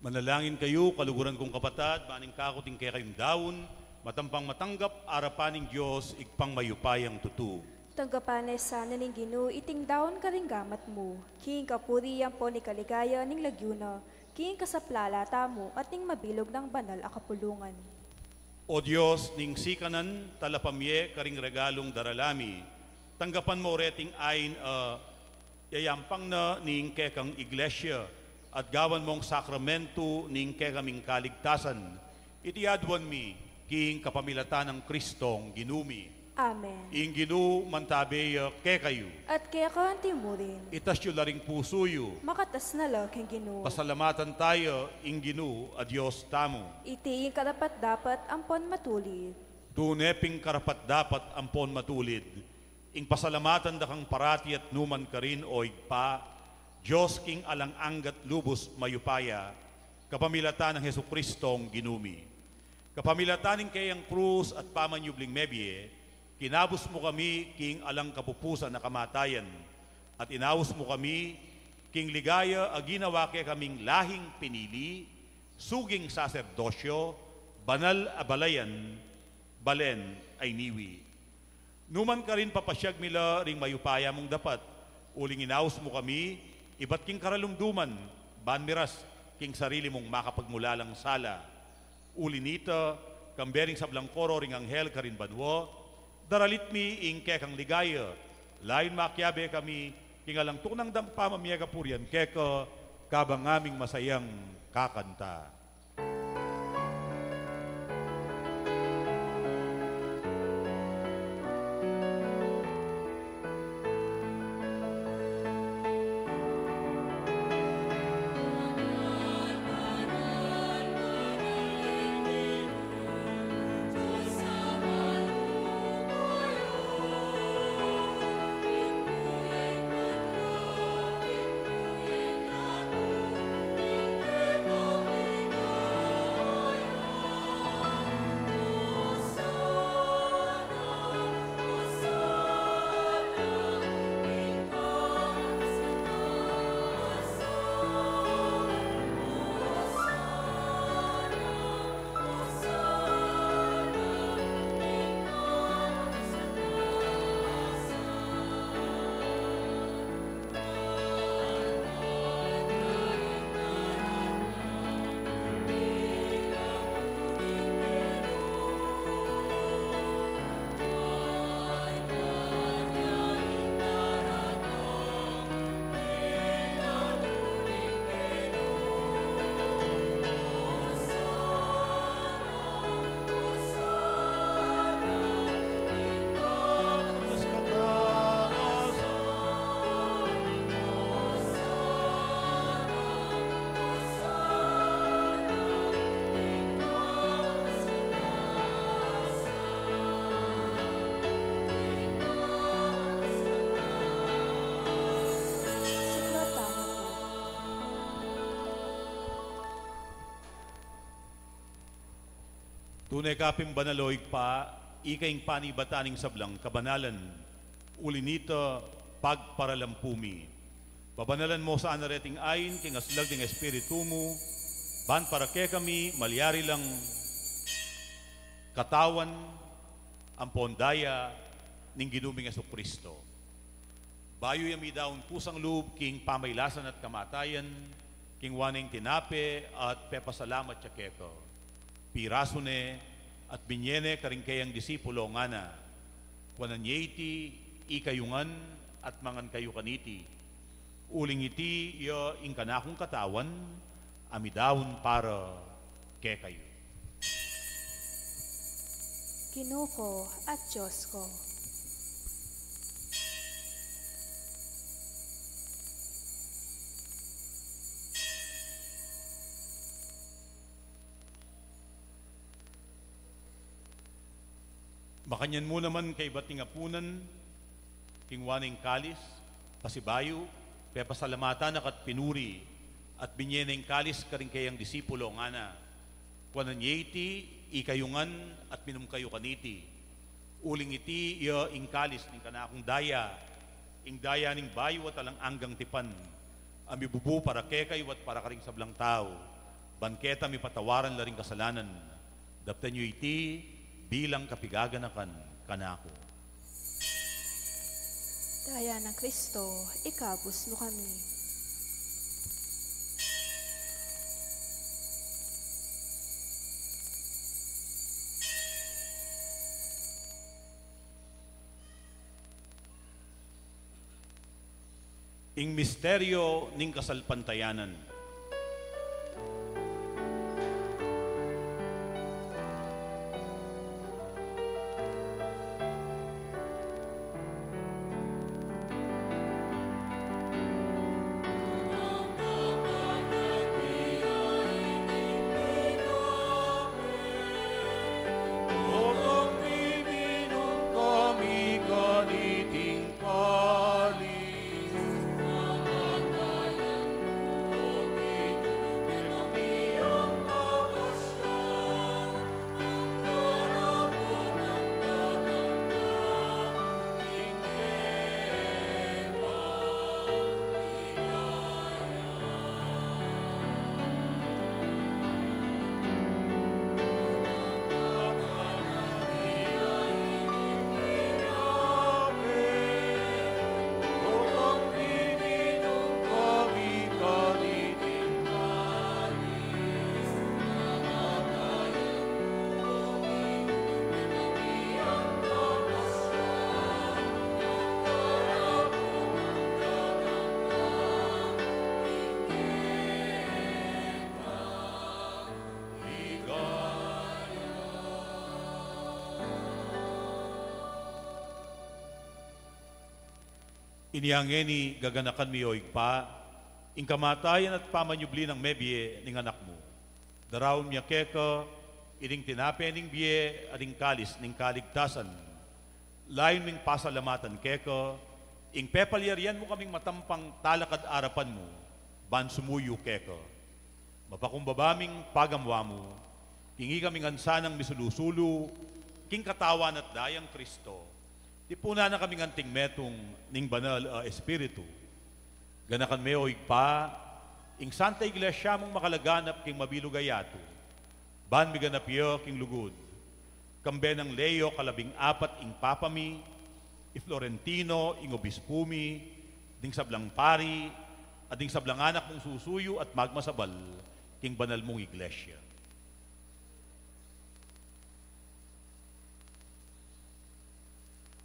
Manalangin kayu, kaluguran kung kapatad, ban ing kaku at ing kekayung daun, matampang matanggap arapan ning Dios, Ibpang mayupayang tutu. Tanggapan na sana ning Ginu iting daun karing gamat mu, king kapurian ampon ikaligaya ning lagyu na, king kasaplalan tamu at ning mabilug nang banal a kapulungan. O Dios ning sikanan, talapamye karing regalung daralan mi, tanggapan mu reting ain a yayampang na ning kekang iglesia, at gawan mung sakramentu ning kekaming kaligtasan. Iti aduan mi king kapamilatan nang Kristong Ginu mi. Amen. Ing Ginu mantabe ya kekayu. At keka anti mu rin. Itas yu la ring pusu yu. Makatas na la king Ginu. Pasalamatan taya ing Ginu a Dios tamu. Iti ing karapat-dapat ampon matulid. Tune ping karapat-dapat ampon matulid ing pasalamatan da kang parati at nukarin man, O Ibpa, Dios king alang angga at lubus mayupaya, kapamilatan nang Jesukristong Ginu mi. Kapamilatan ning keyang krus at pamanyubling mebie, kinabus mu kami king alang kapupusan a kamatayan, at inaus mu kami king ligaya a ginawa ke kaming lahing pinili, suging saserdosyo, banal a balayan, balen a iniwi. Nukarin papasyag mi la ring mayupaya mung dapat, uling inaus mu kami ibat king karalumduman, ban miras king sarili mung makapagmulalang sala. Uli nita, kambe ring sablang koro ring anghel karin banua, daralit mi ing kekang ligaya, layun makiabe kami king alang tuknang dang pamamie kapurian keka, kabang ngaming masayang kakanta. Tune ka pin banal, o Ibpa, ika ing panibatan ning sablang kabanalan, uli nita pagparalampu mi. Pabanalan mu sana reting ain king aslag ning Espiritu mu, ban para kekami malyari lang katawan ampon daya ning Ginu ming Jesucristo. Bayu ya midaun kusang lub king pamailasan at kamatayan, kingwa ne ing tinape at pepasalamat ya keka. Pirasu ne at binye ne karing keyang disipulo, ngana: Kuanan ye iti ikayu ngan at mangan kayu kaniti. Uling iti ya ing kanakung katawan a midaun para kekayu. Ginu ku at Dios ku. Makanyan mu naman kaybat ning apunan, Kinua ne ing kalis, pasibayu, pepasalamatan na ka at pinuri, at binie ne ing kalis karing kayang disipulo, ngana: Kuanan ye iti, ikayu ngan, at minum kayu kaniti. Uling iti ya ing kalis ning kanakung daya, ing daya ning bayu at alang anggang tipan, a mibubu para kekayu at para karing sablang tau, ban keta mipatawaran la ring kasalanan. Daptan yu iti bilang kapigaganakan kanaku. Daya nang Kristo, ikabus mu kami. Ing misteryo ning kasalpantayanan. Inya ngeni gaganakan mi, o Ibpa, ing kamatayan at pamanyubli nang mebie ning Anak mu. Daraun mi keka ining tinape ning bie at ing kalis ning kaligtasan. Layun ming pasalamatan keka ing pepalyarian mu kaming matampang talakad arapan mu ban sumuyu keka. Mapakumbaba ming pagamu-amu king ikami ngan sanang misulu-sulu king katawan at dayang Kristo. Tipunan na kaming anting metung ning Banal a Espiritu. Ganakan me, o Ibpa, ing Santa Iglesia mung makalaganap king mabilug a yatu, ban miganap ya king lugud, kambe nang Leo kalabing apat ing Papa mi, i Florentino ing Obispu mi, ding sablang pari, at ding sablang anak mung susuyu at magmasabal king banal mung Iglesia.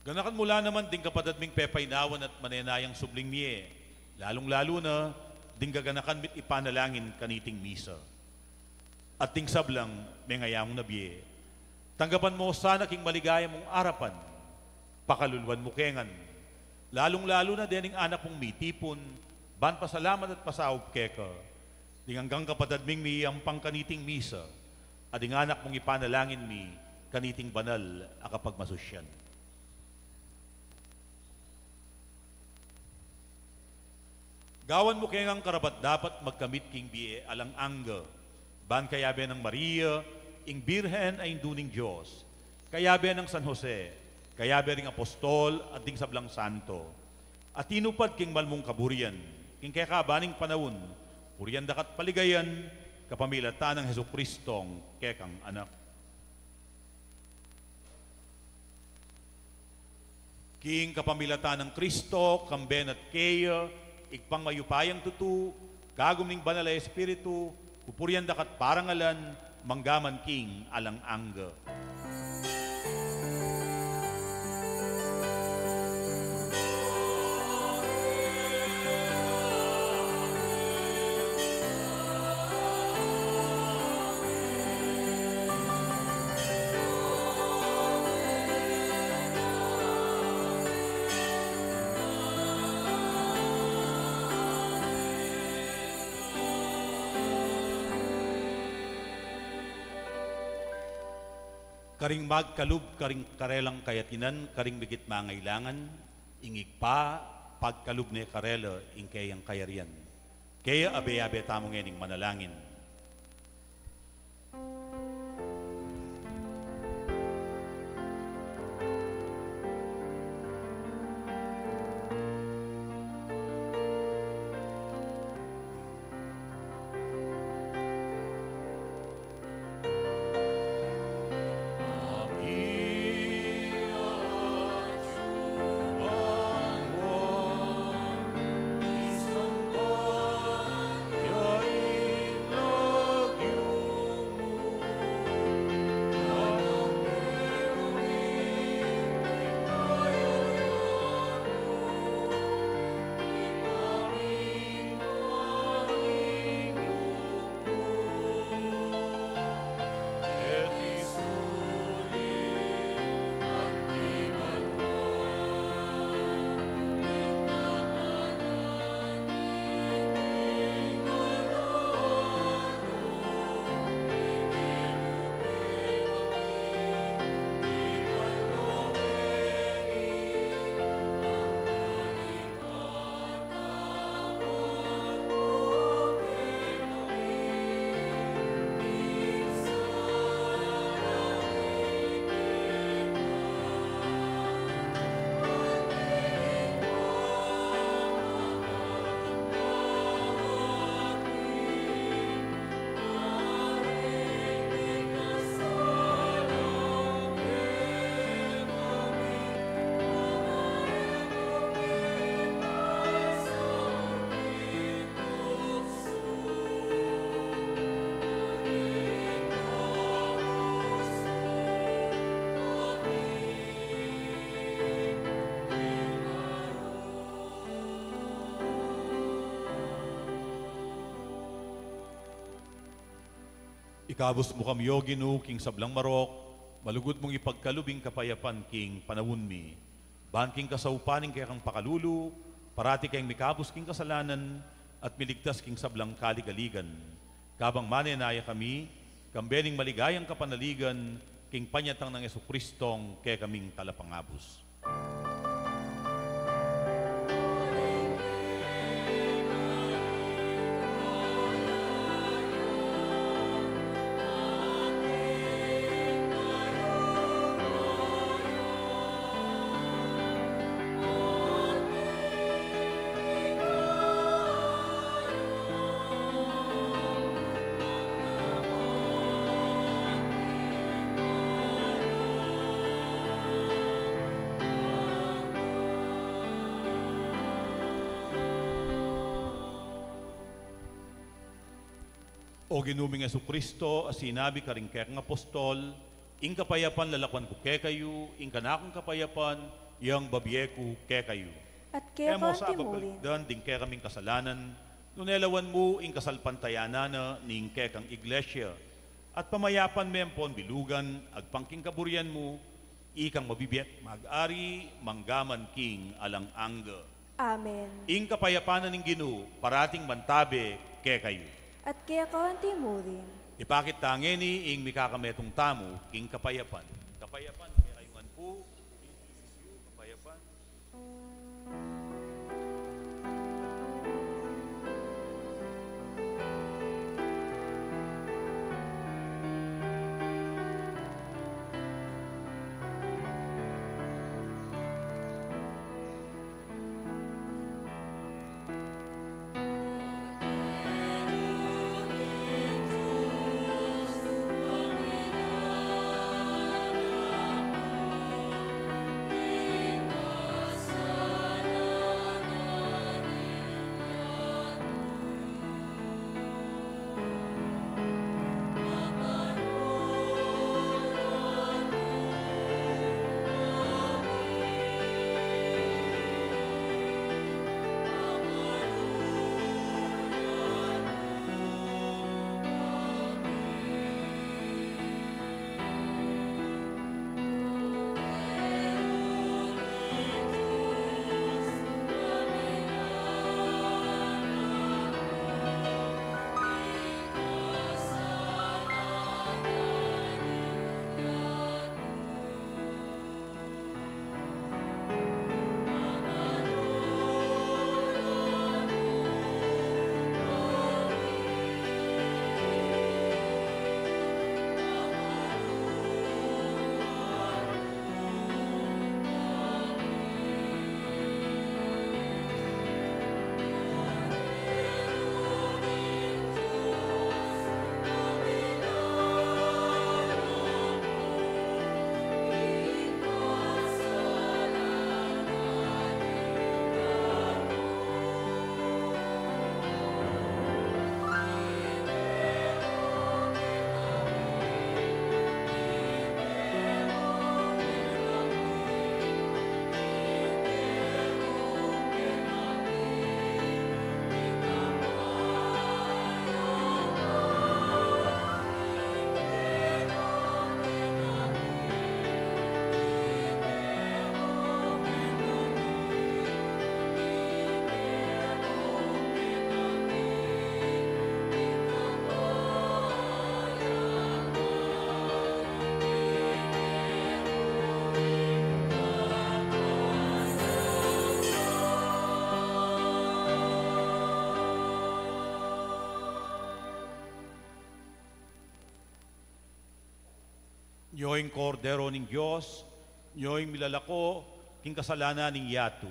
Ganakan mu la naman ding kapatad ming pepainawan at manenayang subling mie, lalung-lalu na ding gaganakan mi't ipanalangin kaniting misa. At ding sablang mengayamu na bie, tanggapan mu sana king maligaya mung arapan, pakaluluan mu ke ngan, lalung-lalu na dening anak mung mitipun ban pasalamat at pasaup keka, ding anggang kapatad ming miyayampang kaniting misa, at ding anak mung ipanalangin mi kaniting banal a kapagmasusyan. Gawan mu ke ngang karapat-dapat magkamit king bie alang angga, ban kayabe nang Maria, ing Birhen a Indu ning Dios, kayabe nang San Jose, kayabe ring apostol at ding sablang santo, a tinupad king malmung kaburian king kekaban ning panaun, purian da ka't paligayan kapamilatan nang Jesucristong kekang Anak. King kapamilatan nang Kristo, kambe na't keya, Ibpang mayupayang tutu, kagum ning Banal a Espiritu, pupurian da ka't parangalan, mangga man king alang angga. Karing magkalub karing karelang kayatinan, karing migit mangailangan, Ing Ibpa, pagkalub ne karela ing keyang kayarian. Kaya abe-abe tamu ngening manalangin. Ikabus mu kami, O Ginu, king sablang marok, malugud mung ipagkalub ing kapayapan king panaun mi. Ban king kasaupan ning kekang pakalulu, parati keng mikabus king kasalanan, at miligtas king sablang kaligaligan. Kabang manenaya kami, kambe ning maligayang kapanaligan, king panyatang nang Jesucristong kekaming Talapangabus. O Ginu ming Jesucristo, a sinabi karing kekang apostol, ing kapayapan lalakuan ku kekayu, ing kanakung kapayapan yang babie ku kekayu. At keka mu sa antimuli babalikdan ding kekaming kasalanan, nune lawan mu ing kasalpantayanan na ning kekang iglesia, at pamayapan me ampon bilugan agpang king kaburian mu, ikang mabibie at mag-ari manggaman king alang angga. Amen. Ing kapayapan na ning Ginu parating mantabe kekayu. At keka antimuli. Ipakit ta ngeni ing mikakametung tamu king kapayapan. Kapayapan kekayu ngan pu. Kapayapan. Nyo ing Kordero ning Dios, nyo ing milalako king kasalanan ning yatu.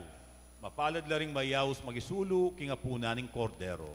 Mapalad la ring mayaus makisulu king apunan ning Kordero.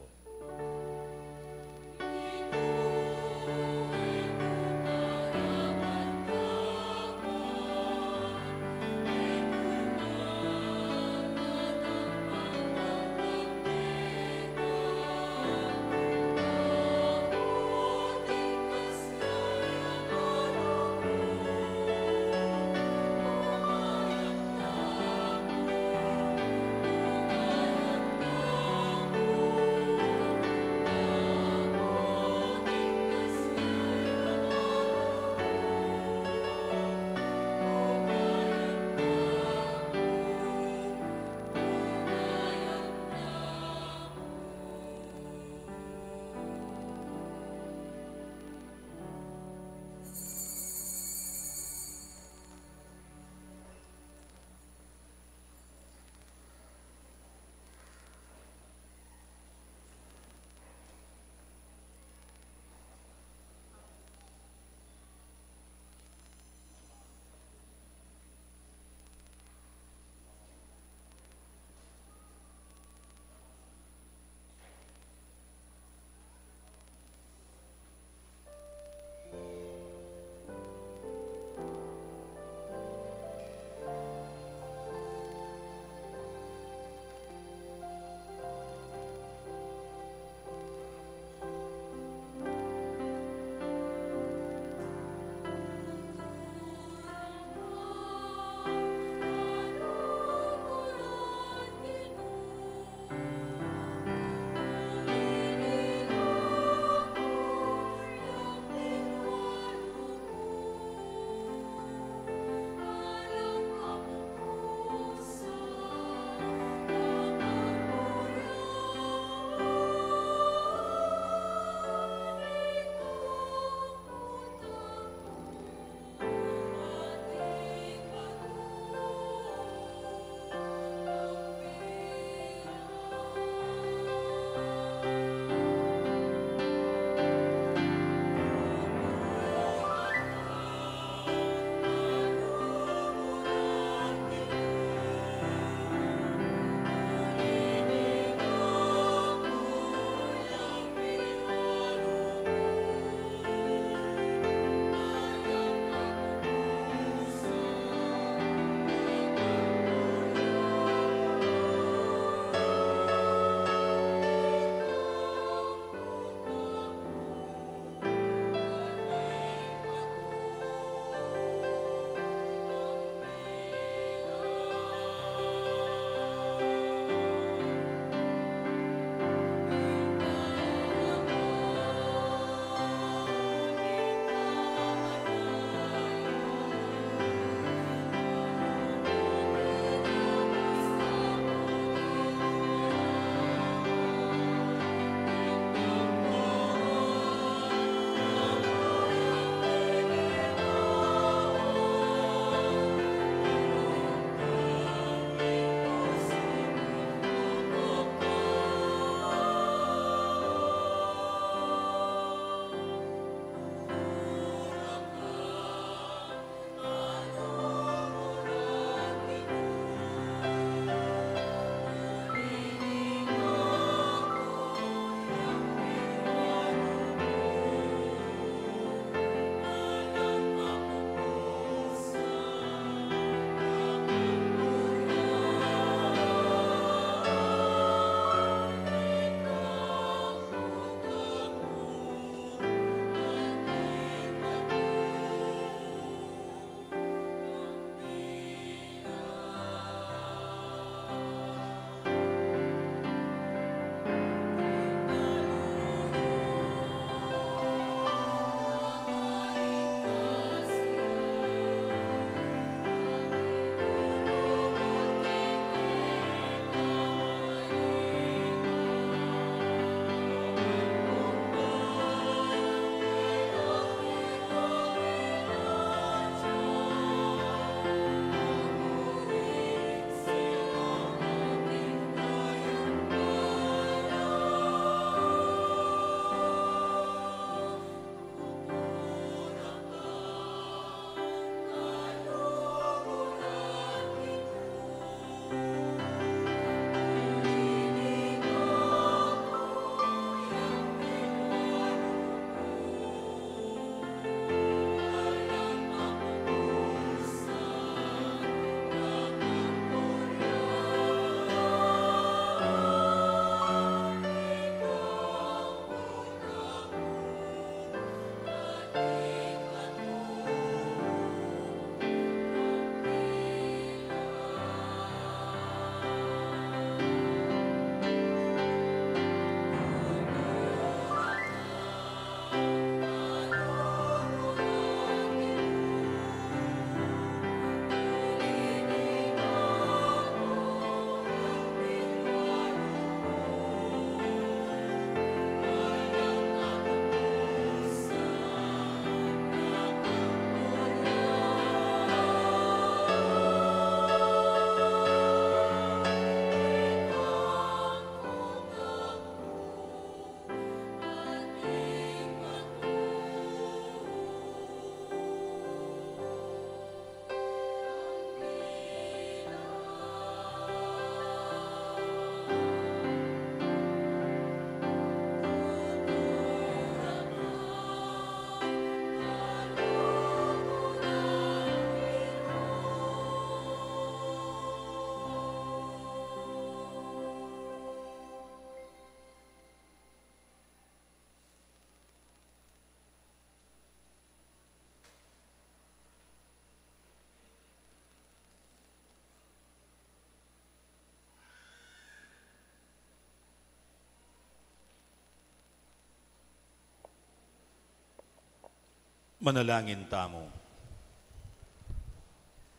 Manalangin tamu.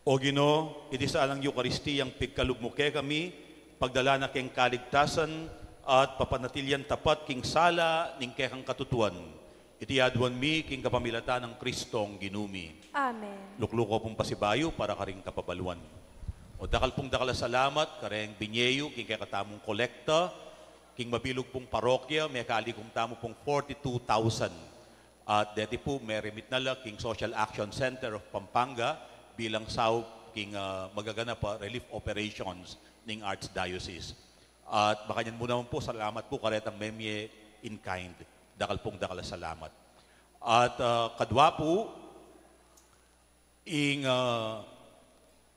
O Ginu, iti salang Eukaristiyang pigkalub mu kekami, pagdala na keng kaligtasan at papanatilian tapat king sala ning kekang katutuan. Iti aduan mi king kapamilatan nang Kristong Ginu mi. Amen. Lukluku pung pasibayu para karing kapabaluan. O dakal pung dakal a salamat kareng binye yu king kekatamung kolekta, king mabilug pung parokya, mekalikum tamu pung forty-two thousand. At deti pu, meremit na la king Social Action Center of Pampanga bilang saup king, ah, magaganap a relief operations ning Archdiocese. At makanyan mu naman pu, salamat pu karetang memye in kind. Dakal pung dakal a salamat. At, ah, kadwa pu, ing, ah,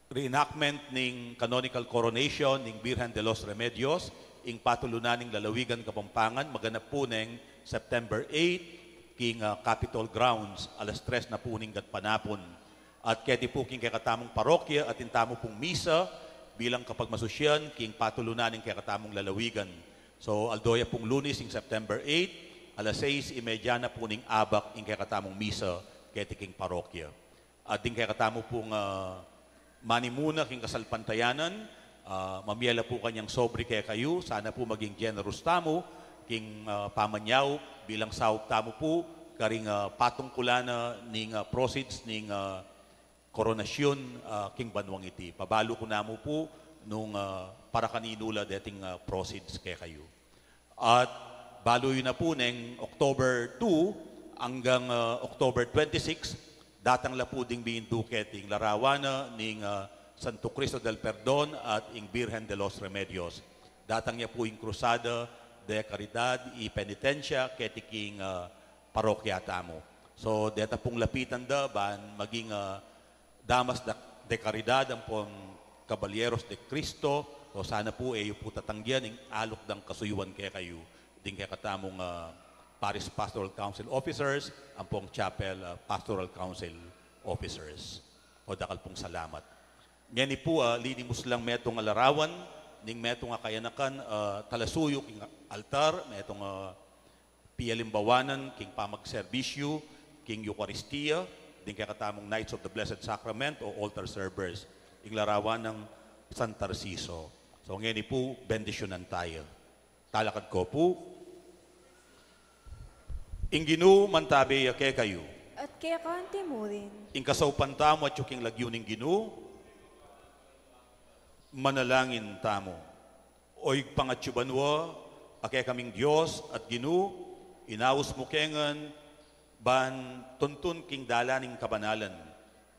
reenactment ning canonical coronation ning Birhen de los Remedios, ing patulunan ning lalawigan Kapampangan, maganap pu neng September eight, king, ah, Capitol Grounds, alas tres na pu ning gatpanapun. At keti pu king kekatamung parokya, atin tamu pung misa bilang kapagmasusyan king patulunan ning kekatamung lalawigan. So, aldo ya pung Lunes, ing September eight, alas sais y media na pu ning abak ing kekatamung misa keti king parokya. At ding kekatamu pung, ah, manimuna king kasalpantayanan, ah, mamye la pu kanyang sobre kekayu, sana pu maging generous tamu king, ah, pamanyaup bilang saup tamu pu karing, ah, patungkulan na ning, ah, proceeds ning, ah, koronasyon, ah, king banuang iti. Pabalu ku namu pu nung, ah, para kaninu la deting, ah, proceeds kekayu. At balu yu na pu neng October two anggang, ah, October twenty-six, datang la pu ding mindu keti ing larawan na ning, ah, Santo Cristo del Perdon at ing Birhen de los Remedios. Datang ya pu ing Cruzada de Caridad y Penitencia keti king, ah, parokya tamu. So, deta pung lapitan da ban maging, ah, Damas da, de Caridad ampong Caballeros de Cristo, o sana pu e yu pu tatanggian ing alok dang kasuyuan kekayu, ding kekatamung, ah, Parish Pastoral Council Officers, ampong Chapel, ah, Pastoral Council Officers. O dakal pung salamat. Ngeni pu, ah, linimus lang metung a larawan, ning metung a kayanakan, ah, talasuyu king altar, metung, ah, pialimbawanan king pamagserbisyu king Eukaristia, ding kekatamung Knights of the Blessed Sacrament o altar servers, ing larawan nang San Tarciso. So, ngeni pu, bendisyunan taya. Talakad ko pu. Ing Ginu mantabe ya kekayu. At keka antimurin. Ing kasaupan tamu atyu king lagyu ning Ginu. Manalangin tamu. O Ibpang atyu banua, a kekaming Dios at Ginu, inaus mu kami ngan ban tuntun king dalan ning kabanalan.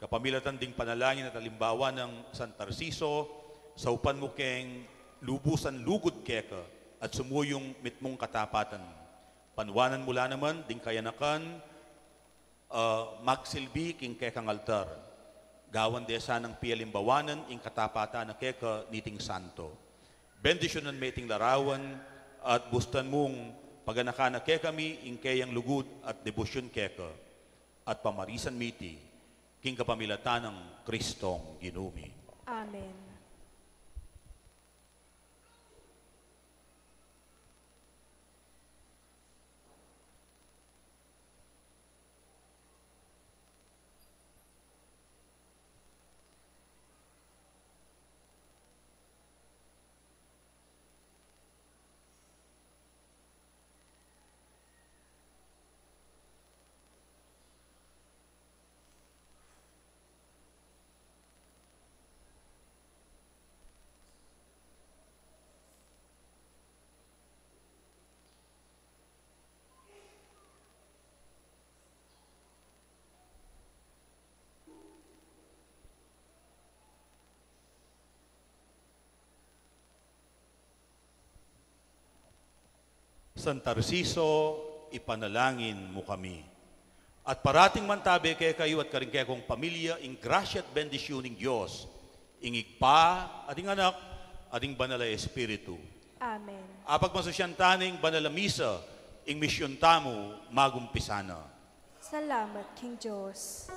Kapamilatan ding panalangin at alimbawa nang San Tarciso, saupan mu kaming lubusan lugud keka at sumuyung mitmung katapatan. Panuanan mu la naman ding kayanakan, ah, magsilbi king kekang altar. Gawan de sanang pialimbawanan ing katapatan na keka niting santo. Bendisyunan me iting larawan at bustan mung paganakan na kekami ing keyang lugud at debosyun keka at pamarisan mi iti king kapamilatan nang Kristong Ginu mi. Amen. San Tarciso, ipanalangin mu kami. At parating mantabe kekayu at karing kekong pamilya ing grasya at bendisyun ning Dios, ing Ibpa, at ing Anak, at ing Banal a Espiritu. Amen. Apagmasusyan tana ing Banal a Misa, ing misyun tamu magumpisa na. Salamat king Dios.